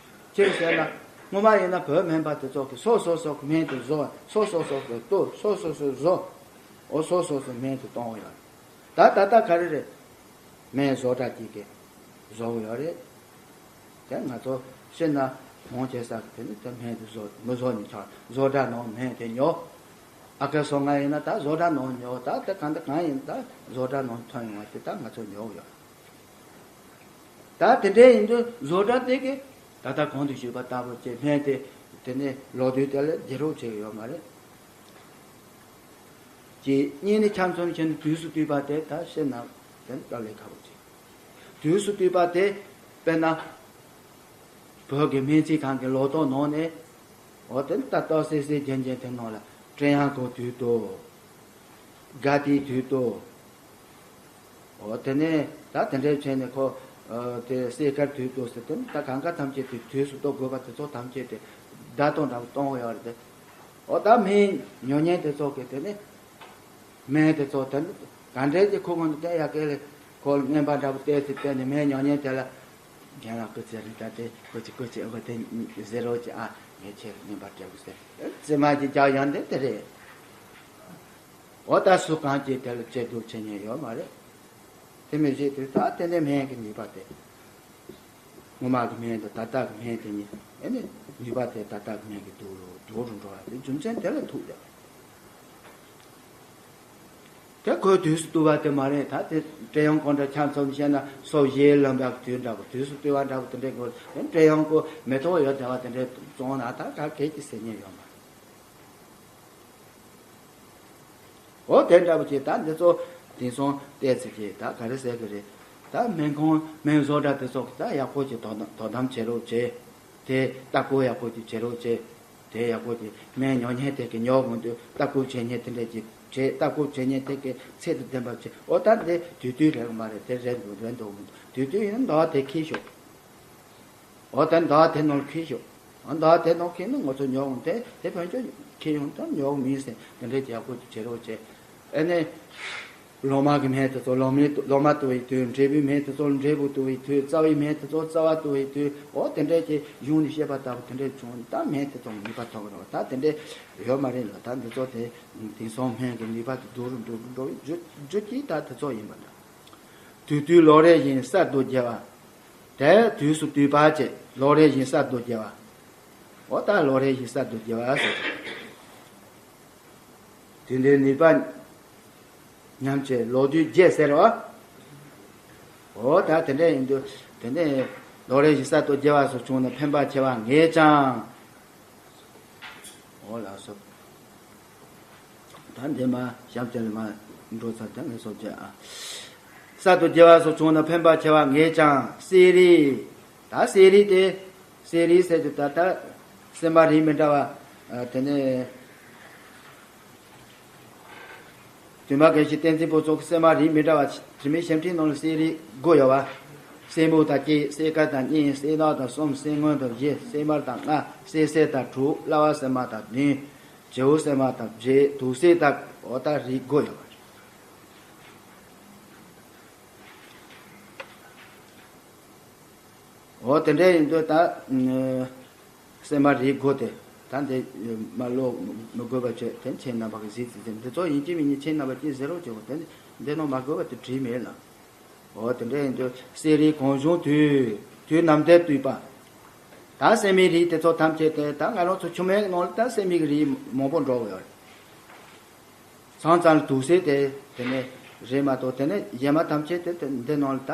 འདུག་ཅི་ཟེར་ན། སྔོན་མ་ཡིན་ན་བོད་སྨན་པ་དེ་ཚོ་གིས་སོ་སོ་སོ་གི་སྨན་དེ་བཟོ། སོ་སོ་སོ་གིས་བཏུ། སོ་སོ་སོ་བཟོ། འོ་སོ་སོ་སོ་སྨན་དེ་གཏོང་གི་ཡོད་རེད། ད་ད་ལྟ་ག་རེ་རེད། སྨན་བཟོ་གྲྭ་གཅིག་གིས་བཟོ་གི་ཡོད་རེད། དེ་ང་ཚོ་ཕྱིར་ན་གྲོང་ཁྱེར་ས་གི་དེ་ནི་དེ་སྨན་དེ་བཟོ་མི་བཟོ་ནི་ཆགས། བཟོ་གྲྭ་ནང་སྨན་དེ་ཉོ། ཨ་ཁ་སོ་ང་ཡིན་ན་ད་བཟོ་གྲྭ་ནང་ཉོ། ད་དེ་གང་དེ་གང་ཡིན་ད་བཟོ་གྲྭ་ནང་ཐོན་ཡོང་བ་དེ་ད་ང་ཚོ་ཉོ་གི་ཡོད། ད་དེ་འདྲ་ཡིན་དུས་བཟོ་གྲྭ་དེ་གིས་ད་ལྟ་གོང་དུ་ཞུས་པ་ལྟ་བུ་བྱས་སྨན་དེ་དེ་ནས་ལོ་དུས་དེ་ལ་བསྒྱུར་རོགས་བྱེད་ཀྱི་ཡོད་མ་རེད། ཅེས་གཉིས་ནི་ཆ་མཚོན་བྱས་ནས་དུས་སུ་བཏུས་པ་དེ་ད་ཕྱིར་ན་དེ་དཀའ་ལས་ཁག་པོ་ཅིག་དུས་སུ་བཏུས་པ་དེ་དཔེར་ན། བོད་ཀྱི་སྨན་རྩིས་ཁང་གི་ལོ་ཐོ་ནང་ནས། འོ་དེ་ནི་ད་ལྟ་སེ་སེ་རྒྱན་རྒྱན་དེ་ནང་ལ་བྲན་གཡང་འགུགས་དུས་དོ། དགའ་དེའི་དུས་དོ། འོ་དེ་ནས་ད་དེ་འདྲའི་བྱས་ནས་ཁོ། ཨ། དེ་སེ་དཀར་དུས་དོ་ཟེར་དེ་ནི་ད་གང་ག་ཐམས་ཅད་དེ་དུས་སུ་གཏོང་དགོས་པ་དེ་ཚོ་ཐམས་ཅད་དེ་བརྡ་གཏོང་འདྲ་པོ་གཏོང་གི་ཡོད་རེད་དེ། འོ་ད་སྨན་ཉོ་མཁན་དེ་ཚོ་གིས་དེ་ནི། སྨན་དེ་ཚོ་དེ་ནི་ག་འདྲས་ཀྱི་ཁོ་ཁོང་དུ་བསྟན་ཡག་གི་ལས་ཁོ་ལ་རྔན་པ་འདྲ་པོ་སྟེར་ཚེ་བསྟན་ནས་སྨན་ཉོ་མཁན་དེ་ལ། རྒན་ལགས་སྐུ་ཚེ་རིང་། ད་དེ་སྐུ་མཁྱེན་སྐུ་མཁྱེན། འོ་དེ་ཟེར་རོགས་ཀྱིས་ཨ། ངས་ཁྱེད་ལ་རྔན་པ་སྤྲད་དགོས་ཟེར། བཙུན་མ་གྱི་རྒྱག་ཡང་དེ་དེ་རེད། འོ་ད་སུ་གང་གིས་དེ་ལ་བཅད་གཏུབ་བྱེད་མཁན་ཡོད་མ་རེད། དེ་མི་བྱེད་དུས་ད་དེ་ནས་སྨན་གྱི་ནུས་པ་དེ། སྔོན་མ་གི་སྨན་དང་ད་ལྟ་གི་སྨན་དེ་གཉིས་ཨེ་ནི་ནུས་པ་དེ་ད་ལྟ་གི་སྨན་གྱི་སྡུག་རུ་སྡུག་རུ་འགྲོ་བ་དེ་རྒྱུ་མཚན་དེ་ལ་ཐུག་བསྡད། དེ་ཁོས་དུས་སུ་བཏུ་བ་དེ་མ་རེད། ད་དེ་བྲན་གཡོག་ཀོན་ཏྲ་ཆ་མཚོན་བཤད་ན་སོ་བཞིའི་ལམ་བར་དུས་འདྲ་པོ་དུས་སུ་བཏུ་བ་འདྲ་པོ་དེ་འདྲའི་སྐོར་དེ་བྲན་གཡོག་ཀོ་མེ་ཏོག་ཡོད་བསྡད་པ་དེ་འདྲའི་བཙོང་ན་ད་ག་གེ་ཅི་ཟེར་མཁན་ཡོད་མ་རེད། འོ་དེ་འདྲ་པོ་ཅིག་ད་འདི་ཚོ་དེང་སང་བལྟས་ཚེ་ཅིག་ད་ག་རེ་ཟེར་གི་རེད། ད་སྨན་ཁང་སྨན་བཟོ་གྲྭ་དེ་ཚོ་གིས་ད་ཡག་པོ་ཅིག་དོ་དམ་དོ་དམ་བྱེད་རོགས་བྱེད། དེ་ལྟ་སྐོར་ཡག་པོ་ཅིག་བྱེད་རོགས་བྱེད། དེ་ཡག་པོ་ཅིག་སྨན་ཉོ་མཁན་དེ་གིས་ཉོ་གོང་དུ་ལྟ་སྐོར་བྱེད་མཁན་དེ་འདྲ་ཅིག་བྱེད། ལྟ་སྐོར་བྱེད་མཁན་དེ་གིས་ཚད་དང་ལྡན་པ་བྱེད། འོ་ད་འདི་དུས་དུས་རེད་མ་རེད། དེ་རེད་འདུག་རེད་འདུག་མི་འདུག་དུས་དུས་ཡིན་ན་ཟླ་བ་དེ་འཁེལ་ཤོག་འོ་ད་ཟླ་བ་དེ་ནང་འཁེལ་ཤོག་འོ་ཟླ་བ་དེ་ནང་འཁེལ་ན་ང་ཚོ་ཉོ་འོང་དེ་དེ་ཕན་ཆད་འཁེལ་ཡོང་ད་ཉོ་མིན་ཟེར་དེ་འདྲའི་ཡག་པོ་ཅིག་བྱེད་རོགས་བྱེད། ཨ་ནི། ལོ་མ་གི་སྨན་དེ་ཚོ་ལོ་མའི་ལོ་མ་བཏུ་བའི་དུས། འབྲས་བུའི་སྨན་དེ་ཚོ་འབྲས་བུ་བཏུ་བའི་དུས། རྩ་བའི་སྨན་དེ་ཚོ་རྩ་བ་བཏུ་བའི་དུས། འོ་དེ་འདྲའི་ཅིག་གཞུང་ནས་བཤད་པ་ལྟ་བུ་དེ་འདྲའི་བྱུང་ད་སྨན་དེ་ཚོ་ནུས་པ་ཐོན་གི་རེད་བ། ད་དེ་འདྲའི་ཡོད་མ་རེད་ལ། ད་འདི་ཚོ་དེ་དེང་སང་སྨན་གྱི་ནུས་པ་དེ་སྡུག་རུ་འགྲོ་རུ་འགྲོ་བའི་རྒྱུ་རྒྱུ་གཅིག་ད་དེ་ཚོ་ཡིན་པ་འདྲ། དུས་དུས་ལོ་རེ་བཞིན་གསར་དུ་རྒྱལ་བ། དེ་དུས་སུ་བཏུས་པ་བྱས་ལོ་རེ་བཞིན་གསར་དུ་རྒྱལ་བ། འོ་ད་ལོ་རེ་བཞིན་གསར་དུ་རྒྱལ་བ་ཟེར། དེ་འདྲའི་ནུས་པ་ཉམས་བྱས་ལོ་དུས་རྒྱས་ཟེར་རོ། འོ་ད་དེ་འདྲ་ཡིན་དུས་དེ་ནས་ལོ་རེ་བཞིན་གསར་དུ་རྒྱལ་བ་སོགས་བྱུང་ན་ཕན་པ་ཆེ་བ་ངེས་ཀྱང་། འོ་ལགས་སོ། ད་འདི་མ་གཤམ་དེ་ལ་མ་འགྲོ་ཚར་ད་ངས་སོ་བརྒྱ་ཨ། གསར་དུ་རྒྱལ་བ་སོགས་བྱུང་ན་ཕན་པ་ཆེ་བ་ངེས་ཀྱང་གསེར་རིས། ད་གསེར་རིས་དེ། གསེར་རིས་ཟེར་དུས་ད་ལྟ་གསེར་མ་རིས་མི་འདྲ་བ། ཨ། དེ་ནས་དུ་མ་དགེ་བཤེས་བསྟན་འཛིན་ཕུན་ཚོགས་ཀྱི་གསེར་མ་རིས་མི་འདྲ་བ་དྲི་མེད་ཞལ་ཕྲེང་ནང་ལ་གསེར་རིས་དགུ་ཡོད་པ། གསེར་སྨུག་དང་གཅིག་གསེར་དཀར་དང་གཉིས། གསེར་ནག་དང་གསུམ། གསེར་སྔོན་དང་བཞི། གསེར་དམར་དང་ལྔ། གསེར་སེར་དང་དྲུག་བླ་བ་གསེར་མ་དང་བདུན། བྱེའུ་གསེར་མ་དང་བརྒྱད། དུག་གསེར་དང་འོ་ད་རིས་དགུ་ཡོད་པ་རེད། འོ་དེ་འདྲ་ཡིན་དུས་ད། གསེར་མ་རིས་དགུ་དེ། ད་འདི་མ་ཀློག་མི་དགོས་པ་བྱས་དེ་ཁྱེད་རྣམ་པ་གི་གཟིགས་ཚེ་འདི་ཚོ་ཡིན་གཅིག་མིན་གཉིས་ཁྱེད་རྣམ་པ་ཀྱིས་གཟིགས་རོགས་བྱེད་དགོས། དེ་འདི་ནང་མ་དགོས་པ་དེ་བྲིས་མེད་ལ། འོ་དེ་འདྲ་ཡིན་དུས་གསེར་རིས་གང་བྱུང་དུས། དུས་ནམ་ཟླར་བཏུས་པ། ད་གསེར་མའི་རིས་དེ་ཚོ་ཐམས་ཅད་དེ་ད་ང་རང་ཚོ་ཆུ་སྨན་གྱི་ནང་ལ་ད་གསེར་མའི་རིས་མང་པོ་འགྲོ་གི་ཡོད་རེད། མཚམས་མཚམས་ལ་དུག་གསེར་དེ་དེ་ནས་རེད་མ་གཏོགས་དེ་ནས་གཞན་མ་ཐམས་ཅད་དེ་དེ་འདི་ནང་ལ་ད་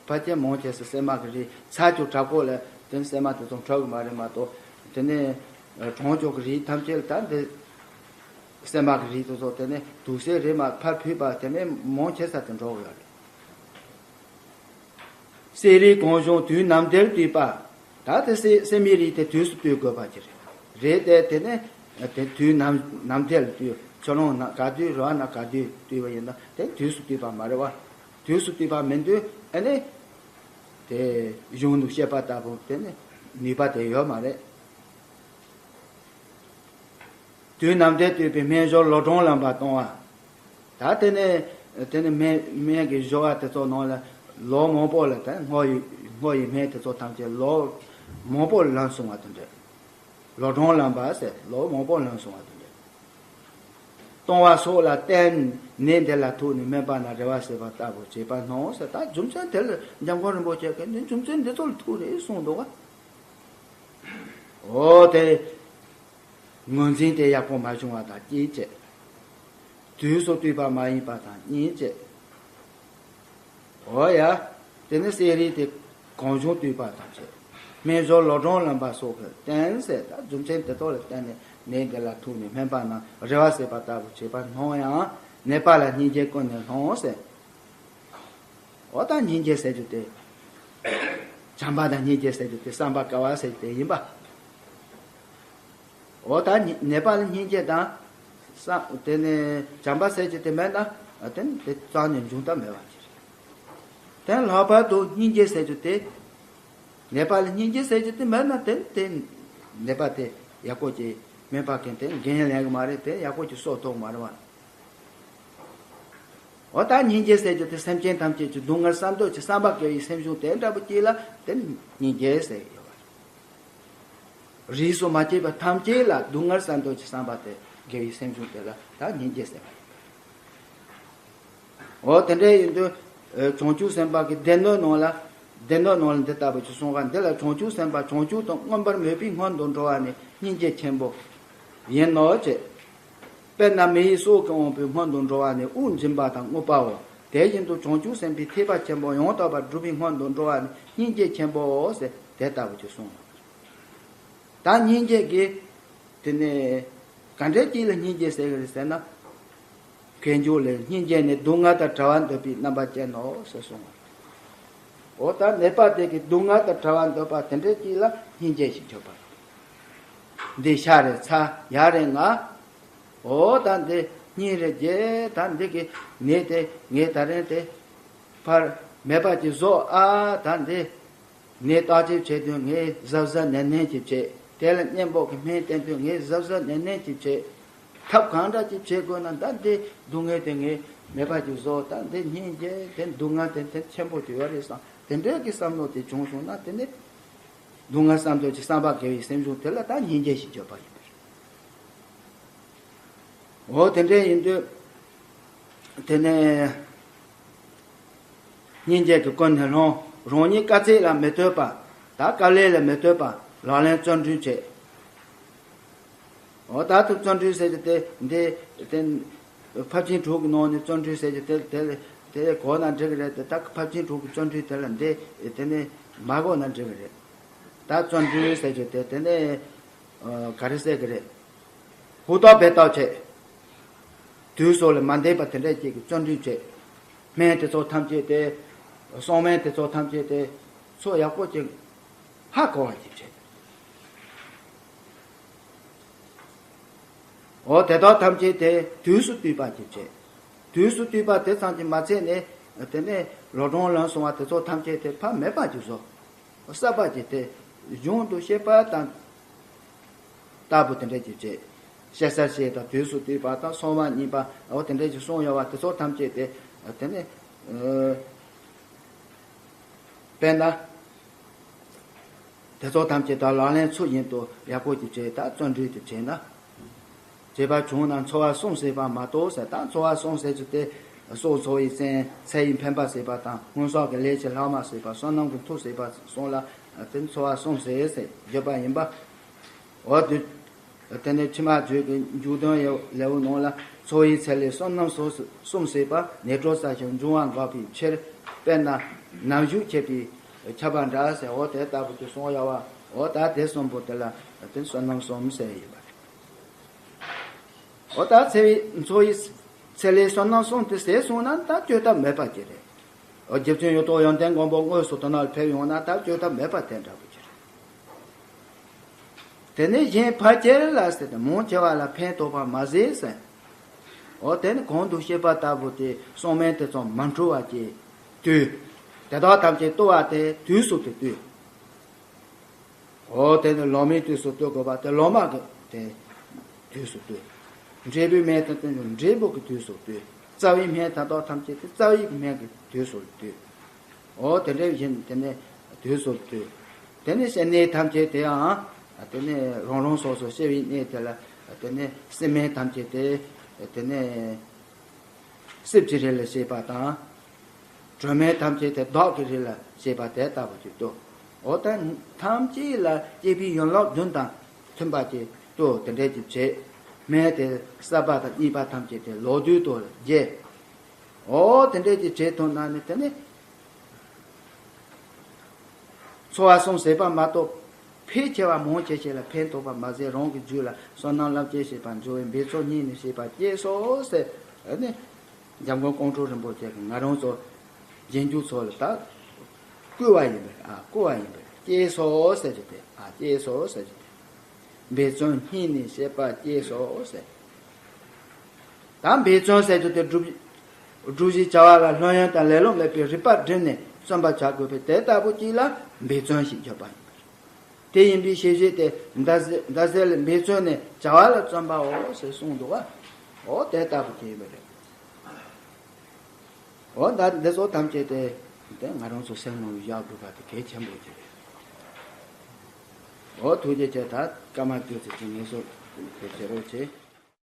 ཕལ་ཆེར་མང་ཆེ་ས་གསེར་མ་གི་རིས། ཚ་ཅོག་དྲག་པོ་ལ་དེ་ནས་གསེར་མ་དེ་ཚོ་འཕྲོད་གི་མ་རེད་མ་གཏོགས་དེ་ནས་གྲང་ཅོག་གི་རིས་ཐམས་ཅད་ལ་ད་འདི་གསེར་མ་གི་རིས་དེ་ཚོ་དེ་ནས་དུག་གསེར་རེད་མ་ཕར་ཕུད་པ་དེ་ནས་མང་ཆེ་ས་དེ་འགྲོ་གི་ཡོད་རེད། སའི་རིགས་གང་བྱུང་དུས་ནམ་དེར་བཏུས་པ། ད་དེ་སའི་སའི་མའི་རིགས་དེ་དུས་སུ་བཏུས་དགོས་པ་ཅིག་རེད། རེད་དེ་དེ་ནས་དེ་དུས་ནམ་ནམ་དེར་བཏུས། ཆུ་ཀླུང་ན་ག་དུས། རི་བོ་ན་ག་དུས་བཏུས་པ་ཡིན་ན་དེ་དུས་སུ་བཏུས་པ་མ་རེད་བ། དུས་སུ་བཏུས་པ་མིན་དུས་ཨ་ནི་དེ་གཞུང་དུ་བཤད་པ་ལྟ་བུ་དེ་ནི་ནུས་པ་དེ་ཡོད་མ་རེད། དུས་ནམ་དེར་བཏུས་པའི་སྨན་སྦྱོར་ལོ་གྲངས་ལམ་པ་གཏོང་བ། ད་དེ་ནས་དེ་ནས་སྨན་སྨན་གྱི་སྦྱོར་བ་དེ་ཚོ་ནང་ལ་ལོ་མང་པོ་ལ་ད་སྔོ་ཡི་སྔོ་ཡི་སྨན་དེ་ཚོ་ཐམས་ཅད་ལོ་མང་པོ་ལམ་སོང་བ་དེ་འདྲ། ལོ་གྲངས་ལམ་པ་ཟེར་ལོ་མང་པོ་ལམ་སོང་བ་དེ་འདྲ། གཏོང་བ་སོགས་ལ་བརྟེན་ནད་འདི་ལ་ཐུག་ནས་སྨན་པ་ན་རེ་བ་ཟེར་བ་ལྟ་བུ་བྱེད་པ་སྣང་ཟེར། ད་རྒྱུ་མཚན་དེ་ལ་འཇམ་མགོན་རིན་པོ་ཆེ་གིས་ནི་རྒྱུ་མཚན་འདི་ཚོ་ལ་ཐུག་རེད་གསུངས་འདུག་ག། འོ་དེ། ངོས་འཛིན་དེ་ཡག་པོ་མ་བྱུང་བ་དང་གཅིག་བྱས། དུས་སུ་བཏུས་པ་མ་ཡིན་པ་དང་གཉིས་བྱས། འོ་ཡ། དེ་ནི་སའི་རིགས་དེ་གང་བྱུང་བཏུས་པ་དང་བྱས། སྨན་སྦྱོར་ལོ་གྲངས་ལམ་པ་སོགས་ཀྱིས་བརྟེན་ཟེར། ད་རྒྱུ་མཚན་དེ་དག་ལ་བརྟེན་ནས་ནད་འདི་ལ་ཐུག་ནས་སྨན་པ་ན་རེ་བ་ཟེར་བ་ལྟ་བུ་བྱེད་པ་སྣང་ཡང་ནད་པ་ལ་སྙིང་རྗེ་ཀུན་ནས་སློང་ཟེར། འོ་ད་སྙིང་རྗེ་ཟེར་རྒྱུ་དེ། བྱམས་པ་དང་སྙིང་རྗེ་ཟེར་རྒྱུ་དེ་བསམ་པ་དཀར་བ་ཟེར་རྒྱུ་དེ་ཡིན་པ། འོ་ད་ནད་པ་ལ་སྙིང་རྗེ་དང་། བསམ་དེ་ནས་བྱམས་པ་ཟེར་རྒྱུ་དེ་མེད་ན་དེ་ནི་དེ་རྩ་ནས་འབྱུང་ཐབས་མེད་པ་ཅིག་རེད། དེ་ལྷག་པར་དུ་སྙིང་རྗེ་ཟེར་རྒྱུ་དེ། ནད་པ་ལ་སྙིང་རྗེ་ཟེར་རྒྱུ་དེ་མེད་ན་དེ་ནི་དེ་ནད་པ་དེ་ཡག་པོ་ཅིག་སྨན་པ་གིས་དེ་འགན་ལེན་གི་མ་རེད། དེ་ཡག་པོ་ཅིག་གསོ་ཐུབ་མ་རེད་བ། འོ་ད་སྙིང་རྗེ་ཟེར་རྒྱུ་དེ་སེམས་ཅན་ཐམས་ཅད་ཀྱི་སྡུག་བསྔལ་བསམ་འདོད་ཀྱི་བསམ་པ་དགེ་བའི་སེམས་བྱུང་དེ་འདྲ་པོ་ཅིག་ལ་དེ་སྙིང་རྗེ་ཟེར་གྱི་ཡོད་པ་རེད། རིས་སུ་མ་ཆད་པ་ཐམས་ཅད་ལ་སྡུག་བསྔལ་བསམ་འདོད་ཀྱི་བསམ་པ་དེ་དགེ་བའི་སེམས་བྱུང་དེ་ལ་ད་སྙིང་རྗེ་ཟེར་བ་ཡིན། འོ་དེ་འདྲ་ཡིན་དུས། བྱང་ཆུབ་སེམས་དཔའ་གི་སྡེ་སྣོད་ནང་ལ། སྡེ་སྣོད་ནང་ལ་འདི་ལྟ་བུ་ཅིག་གསུངས་པ་འདི་ལ། བྱང་ཆུབ་སེམས་དཔའ་བྱང་ཆུབ་ཏུ་མངོན་པར་མོས་པའི་སྔོན་དུ་འགྲོ་བ་ནི་སྙིང་རྗེ་ཆེན་པོ་ཡིན་ནོ་ཞེས། དཔེར་ན་མི་ཡི་སྲོག་གི་དབང་པོའི་སྔོན་དུ་འགྲོ་བ་ནི་དབུགས་འབྱིན་པ་དང་རྔུབ་པའོ། དེ་བཞིན་དུ་བྱང་ཆུབ་སེམས་དཔའི་ཐེག་པ་ཆེན་པོ་ཡང་དག་པར་སྒྲུབ་པའི་སྔོན་དུ་འགྲོ་བ་ནི་སྙིང་རྗེ་ཆེན་པོའོ་ཟེར་དེ་ལྟ་བུ་ཅིག་གསུངས། ད་སྙིང་རྗེ་གི་དེ་ནས་ག་འདྲ་ཅིག་ལ་སྙིང་རྗེ་ཟེར་གི་རེད་ཟེར་ན། མཁས་མཆོག་ལས། སྙིང་རྗེ་ནི་སྡུག་བསྔལ་དང་བྲལ་བར་འདོད་པའི་རྣམ་པ་ཅན་ནོ་ཞེས་གསུངས། འོ་ད་ནད་པ་དེ་གི་སྡུག་བསྔལ་དང་བྲལ་བར་འདོད་པ་དེ་འདྲ་ཅིག་ལ་སྙིང་རྗེ་ཞེས་བརྗོད་པ། འདི་ཤ་རེད་ཚ་ཡ་རེད་ང་། འོ་ད་འདི་སྙིང་རེད་རྗེ། ད་འདི་གི་ནད་དེ་ངས་ད་རིང་དེ་ཕར་མེད་པ་ཅིག་བཟོ་ཨ། ད་འདི་ནད་བརྟག་དཔྱད་བྱེད་དུས་ངས་གཟབ་གཟབ་ནན་ནན་གྱིས་བྱེད། དེ་ལ་གཉེན་པོ་གི་སྨན་བསྟེན་དུས་ངས་གཟབ་གཟབ་ནན་ནན་གྱིས་བྱེད། ཐབས་གང་འདྲ་ཅིག་བྱེད་དགོས་ན་ད་འདི་སྡུག་བསྔལ་དེ་ངས་མེད་པ་ཅིག་བཟོ། ད་འདི་སྙིང་རྗེ་དེ་སྡུག་བསྔལ་དེ་དེ་ཆེན་པོ་ཅིག་ཡོད་རེད་བསམ། དེ་འདྲའི་གི་བསམ་བློ་དེ་བྱུང་སོང་ན་དེ་ནི་སྡུག་བསྔལ་བསམ་འདོད་ཀྱི་བསམ་པ་དགེ་བའི་སེམས་བྱུང་དེ་ལ་ད་སྙིང་རྗེ་ཞེས་བརྗོད་པ་ཡིན་པ་རེད། འོ་དེ་འདྲ་ཡིན་དུས། དེ་ནས་སྙིང་རྗེ་གི་ཀུན་ནས་སློང་། རང་ཉིད་དཀའ་ཚེགས་ལ་མི་ལྟོས་པ། ད་དཀའ་ལས་ལ་མི་ལྟོས་པ་ལག་ལེན་བརྩོན་འགྲུས་བྱེད། འོ་ད་དུ་བརྩོན་འགྲུས་ཟེར་གྱི་དེ་འདི་དེ་ཕར་ཕྱིན་དྲུག་གི་ནང་ནས་བརྩོན་འགྲུས་ཟེར་གྱི་དེ་དེ་དེ་གོ་ན་འགྲིག་གི་རེད་དེ། ད་ཕར་ཕྱིན་དྲུག་གི་བརྩོན་འགྲུས་དེ་ལ་འདི་དེ་ནས་མ་གོ་ན་འགྲིག་གི་རེད། ད་བརྩོན་འགྲུས་ཟེར་གྱི་དེ་དེ་ནས་ག་རེ་ཟེར་གྱི་རེད། ཧུར་ཐག་འབད་ཐག་བྱེད། དུས་སོགས་ལ་མ་འདས་པ་དེ་འདྲ་ཅིག་གི་བརྩོན་འགྲུས་བྱེད། སྨན་དེ་ཚོ་ཐམས་ཅད་དེ། གསང་སྨན་དེ་ཚོ་ཐམས་ཅད་དེ། ཚོ་ཡག་པོ་ཅིག་ཧ་གོ་བ་ཅིག་བྱེད། འོ་དེ་དག་ཐམས་ཅད་དེ་དུས་སུ་བཏུས་པ་ཅིག་བྱེད། དུས་སུ་བཏུས་པ་དེ་ཙམ་གྱིས་མ་ཚད་ནས་དེ་ནས་ལོ་གྲངས་ལོན་སོང་བ་དེ་ཚོ་ཐམས་ཅད་དེ་ཕར་མེད་པ་ཅིག་བཟོ། གསར་པ་ཅིག་དེ་གཞུང་དུ་བཤད་པ་དང་། ལྟ་བུ་དེ་འདྲ་ཅིག་བྱེད། བཤད་ས་བཤད་དང་དུས་སུ་བཏུས་པ་དང་སོ་མ་གཉིས་པ་འོ་དེ་འདྲ་ཅིག་གསུངས་ཡོད་པ་དེ་ཚོ་ཐམས་ཅད་དེ་དེ་ནས་དཔེར་ན་དེ་ཚོ་ཐམས་ཅད་དང་ལག་ལེན་ཚུལ་བཞིན་དུ་ཡག་པོ་ཅིག་བྱེད། ད་བརྩོན་འགྲུས་དེ་བྱེད་ན། བྱེད་པ་བྱུང་ན་འཚོ་བ་གསུམ་ཟད་པ་མ་གཏོགས་ཟེར། ད་འཚོ་བ་གསུམ་ཟད་རྒྱུ་དེ་སྲོག་འཚོ་བའི་རྩེན། ཚེ་ཡི་འཕེན་པ་ཟད་པ་དང་སྔོན་བསགས་ཀྱི་ལས་ཀྱི་ལྷག་མ་ཟད་པ། བསོད་ནམས་ཀྱི་མཐུ་ཟད་པ་གསུམ་ལ་དེ་འཚོ་བ་གསུམ་ཟད་ཟེར་བརྗོད་པ་ཡིན་པ། འོ་དུས། དེ་ནས་ཕྱི་མ་བརྗོད་ཀྱི་མཇུག་དོན་ཡོད་ལེའུ་ནང་ལ་འཚོ་བའི་ཚེ་ལས་བསོད་ནམས་གསུམ་ཟད་པ། ནད་གྲོགས་བསགས་ཤིང་འབྱུང་བ་འགག་པའི་ཕྱིར། དཔེར་ན་ནམ་ཞུགས་ཁྱབ་པའི་ཁྱབ་པ་འདྲ་ཟེར། འོ་དེ་ལྟ་བུ་དེ་གསུངས་ཡོད་པ། འོ་ད་དེ་གསུམ་པོ་དེ་ལ་དེ་བསོད་ནམས་གསུམ་ཟེར་ཡོད་པ་རེད། འོ་ད་འཚོ་བའི་འཚོ་བའི་ཚེ་ལས་བསོད་ནམས་གསུམ་དེ་ཟད་སོང་ན་ད་བཅོས་ཐབས་མེད་པ་ཅིག་རེད། རྗེ་བཙུན་ཡོད་དོ་ཡོན་ཏན་མགོན་པོ་དངོས་སུ་དེ་ན་ལ་ཕེབས་ཡོང་ན་ད་བཅོས་ཐབས་མེད་པ་དེ་འདྲ་པོ་ཅིག་རེད། དེ་ནས་གཞན་ཕལ་ཆེར་ལ་ཟེར་ཏེ་མང་ཆེ་བ་ལ་ཕན་ཐོགས་པ་མ་ཟད་ཟེར། འོ་དེ་ནི་གོང་དུ་བཤད་པ་ལྟ་བུ་སྟེ་གསུང་སྨན་དེ་ཚོ་མ་འཁྲུལ་བ་གྱིས་བཏུལ། དེ་དག་ཐམས་ཅད་བཏུལ་བ་དེ་དུས་སུ་དེ་བཏུལ། འོ་དེ་ནི་ལོང་མའི་དུས་སུ་བཏུལ་དགོས་པ་དེ་ལོང་མ་གི་དེ་དུས་སུ་བཏུལ། འབྲས་བུའི་སྨན་དེ་དེ་ནི་འབྲས་བུ་གི་དུས་སུ་བཏུལ། རྩ་བའི་སྨན་དེ་དག་ཐམས་ཅད་དེ་རྩ་བའི་སྨན་གྱི་དུས་སུ་བཏུལ། འོ་དེ་འདྲ་བཞིན་དེ་ནས་དུས་སུ་བཏུལ། དེ་ནས་སེམས་གནས་ཐམས་ཅད་དེའང་དེ་ནས་རང་རང་སོ་སོ་སྐྱེ་བོའི་གནས་དེ་ལ་དེ་ནས་སེམས་མེད་ཐམས་ཅད་དེ་དེ་ནས་སྲིབ་ཀྱི་རི་ལ་སྐྱེས་པ་དང་། དྲོད་མེད་ཐམས་ཅད་དེ་བདག་གི་རི་ལ་སྐྱེས་པ་དེ་ལྟ་བུ་ཅིག་ཏུ། འོ་ད་ཐམས་ཅད་ལ་སྐྱེས་བུའི་ཡན་ལག་བདུན་དང་མཐུན་པ་ཅིག་ཏུ་དེ་འདྲས་ཀྱི་བྱེད། སྨན་དེ་གསར་པ་དང་རྙིང་པ་ཐམས་ཅད་དེ་ལོ་དུས་དུ་རྒྱས། འོ་དེ་འདྲས་ཀྱི་བྱེད་ཐུབ་ན་ནི་དེ་ནི། འཚོ་བ་གསུམ་ཟད་པ་མ་གཏོགས། ཕལ་ཆེ་བ་མང་ཆེ་ཆེ་ལ་ཕན་ཐོགས་པ་མ་ཟད་རང་གི་རྒྱུད་ལ་བསོད་ནམས་རླབས་ཆེན་བྱེད་པར་འགྱུར་བའི་འབད་བརྩོན་སྙིང་ནས་བྱེད་པ་གཅེས་སོ་ཟེར་ནས། འཇམ་མགོན་ཀོང་སྤྲུལ་རིན་པོ་ཆེ་གིས་ང་རང་ཚོ་རྗེས་འཇུག་ཚོ་ལ་ད་བསྐུལ་བ་ཡིན་པས། ཨ་བསྐུལ་བ་ཡིན་པས། གཅེས་སོ་ཟེར་རྒྱུ་དེ། ཨ་གཅེས་སོ་ཟེར་རྒྱུ་དེ། འབད་བརྩོན་སྙིང་ནས་བྱེད་པ་གཅེས་སོ་ཟེར། ད་འབད་བརྩོན་ཟེར་རྒྱུ་དེ་སྒྲུབ། སྒྲུབ་བྱའི་བྱ་བ་ལ་ལྷོད་ཡངས་དང་ལེ་ལོ་མེད་པའི་རིག་པ་བསྒྲིམས་ནས་བརྩོན་པ་བྱ་དགོས་པས། དེ་ལྟ་བུ་ཅིག་ལ་འབད་བརྩོན་ཞེས་བརྗོད་པ་ཡིན་པ་རེད། དེ་ཡིན་པའི་ཤེས་བྱེད་དེ་ཟླ་ཟེར་ཟླ་ཟེར་ལ་འབད་བརྩོན་ནས་བྱ་བ་ལ་བརྩོན་པའོ་ཞེས་གསུངས་འདུག་བ། འོ་དེ་ལྟ་བུ་ཅིག་ཡིན་པ་རེད། འོ་ད་འདི་ཚོ་ཐམས་ཅད་དེ་དེ་ང་རང་ཚོ་སེམས་ནང་བཞག་དགོས་པ་དེ་གལ་ཆེན་པོ་ཅིག་རེད། འོ་ཐུགས་རྗེ་ཆེ། ད་སྐར་མ་བཅུ་ཙམ་ཅིག་ངལ་གསོ་དེ་བྱེད་རོགས་བྱེད།